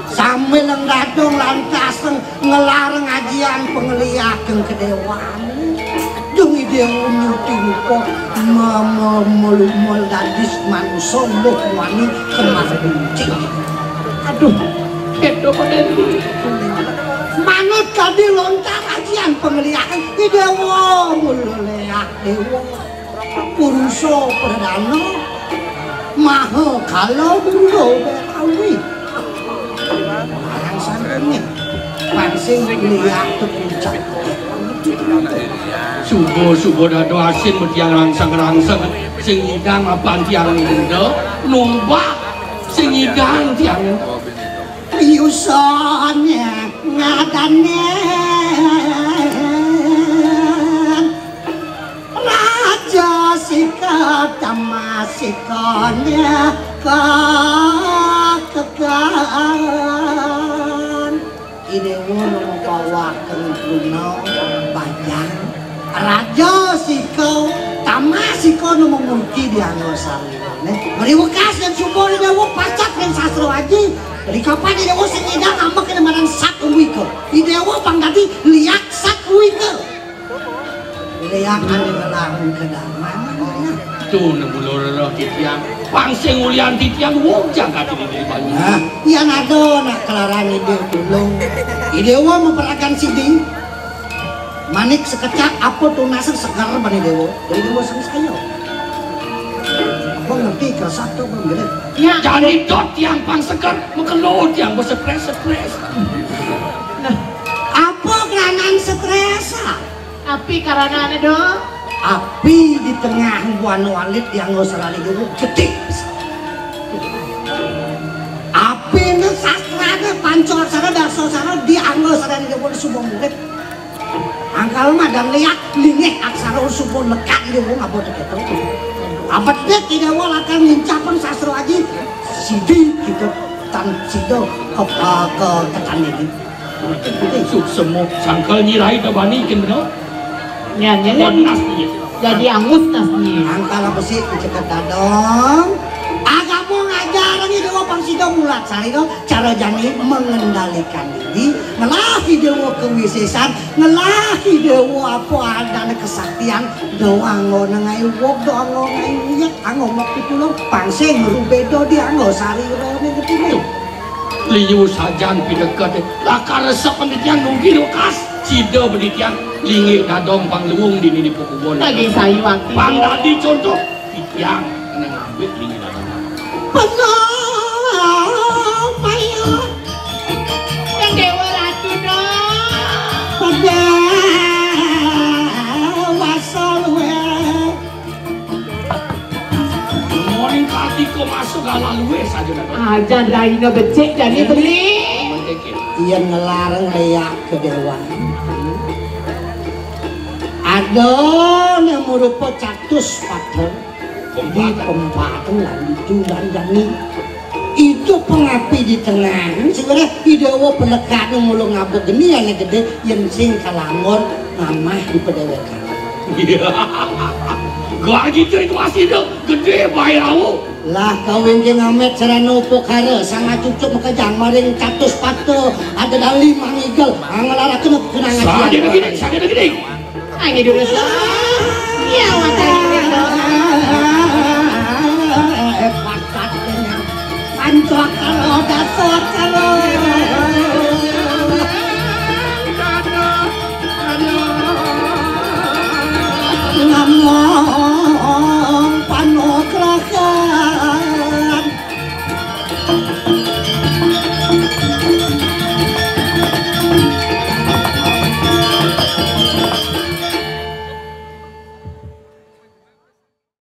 Sambil dadong lantas ngelar ngajian pengeliak kedéwané. Dong idé nyuti rupa me-, me-, melu-, meladis manusa luh wani kemar buncing. Aduh, kéto padén. Manut kadi lontar ajian pangeliakan Idéwa mula léak déwa. Purusa pradana maha kala mula Bérawi. Marang santrine pansing léak tepucak. Suba-suba dado asin metiang rangsang-rangsang, sing nyidang mapan tiang enda, numbak sing nyidang tiang. Liusan ngadanen Raja Sika Tamasika kakekan. Idewa nu mapawaken guna bajang. Raja Sika Tamasika nu mamurti di angga sarira. Meriwekas dan suba Idewa pacak ring sastra aji. Rikapan Idewa sing nyidang ambek kena madan Satwika. Idewa pang dadi liak Satwika. Liak ane ngelarang kedaman. Tuh, ne mula rereh titiang. Pang sing ulian titiang, wong jagat ini di banyu. Nah, yan ada nak kelaran ide tulung. Idewa maperagan sidi. Manik sekecak apa tunas seger bani Dewa. Jadi Dewa sing saya. Apa ngerti kerasa tu apa ngerti? Ya. Jani dot tiang pang seger, makelo tiang besetres-setres. Nah, apa keranan stres? Api karanane, Dong? Api di tengah buana alit yang ngosarani Dewa gedhe. Api ini sastrane panca aksara, dasa aksara di angga sarane Dewa suba murid. Angkal madang liak, lingih aksara suba lekat Dewa ngapa teketo. Abet dek Dewa lakar ngincapang sastra aji, sidi kita tan sida ke, ke, ke tekan ini. Suksema sangkal nyirai ta bani kin bener. Nyan, nyan, nyan. Nas ni. Jadi angus nas ni. Angkal apa sih ceket dadong? Agama ngajar ni Dewa pang sida mulat sari to, cara jani mengendalikan diri, ngelahi Dewa kewisesan, ngelahi Dewa apa adane kesaktian, Dewa anggo nengai wong, Dewa anggo nengai uyek, anggo mok pitulung, pang sing rubeda di anggo sarira ni ketine. Liu sajan pineket, lakar resep penelitian nunggi lekas. Sida penelitian linggih dadong pangluung dini di pekubon. Lagi sayu ati. Pang dadi contoh, titiang nang ambit linggih dadong. Penuh payah. Yang Dewa Ratu dong. Penuh wasa luwih. Moning kartika masuk ala luwih saja dah. Ajan raina becik jani beli. Yen ngelarang leak ke dewan. Ada ne murupa catus pateng di pempateng lan di tundan jani. Itu pengapi di tengah. Sebenarnya Idewa pelekatnya mulu ngabuk geni ane gede yen sing kalangon ngamah di pedewekan. Iya. Gua gitu itu masih gede bae rau. Lah kawin ke ngamet serana upakara sang acucuk makejang maring catus pata ada dali mangigel angelara kena kenangan. Saja begini, saja begini. Ayo dulu. Iya, watai. Pancakala dasar kala. Namung panugrahan.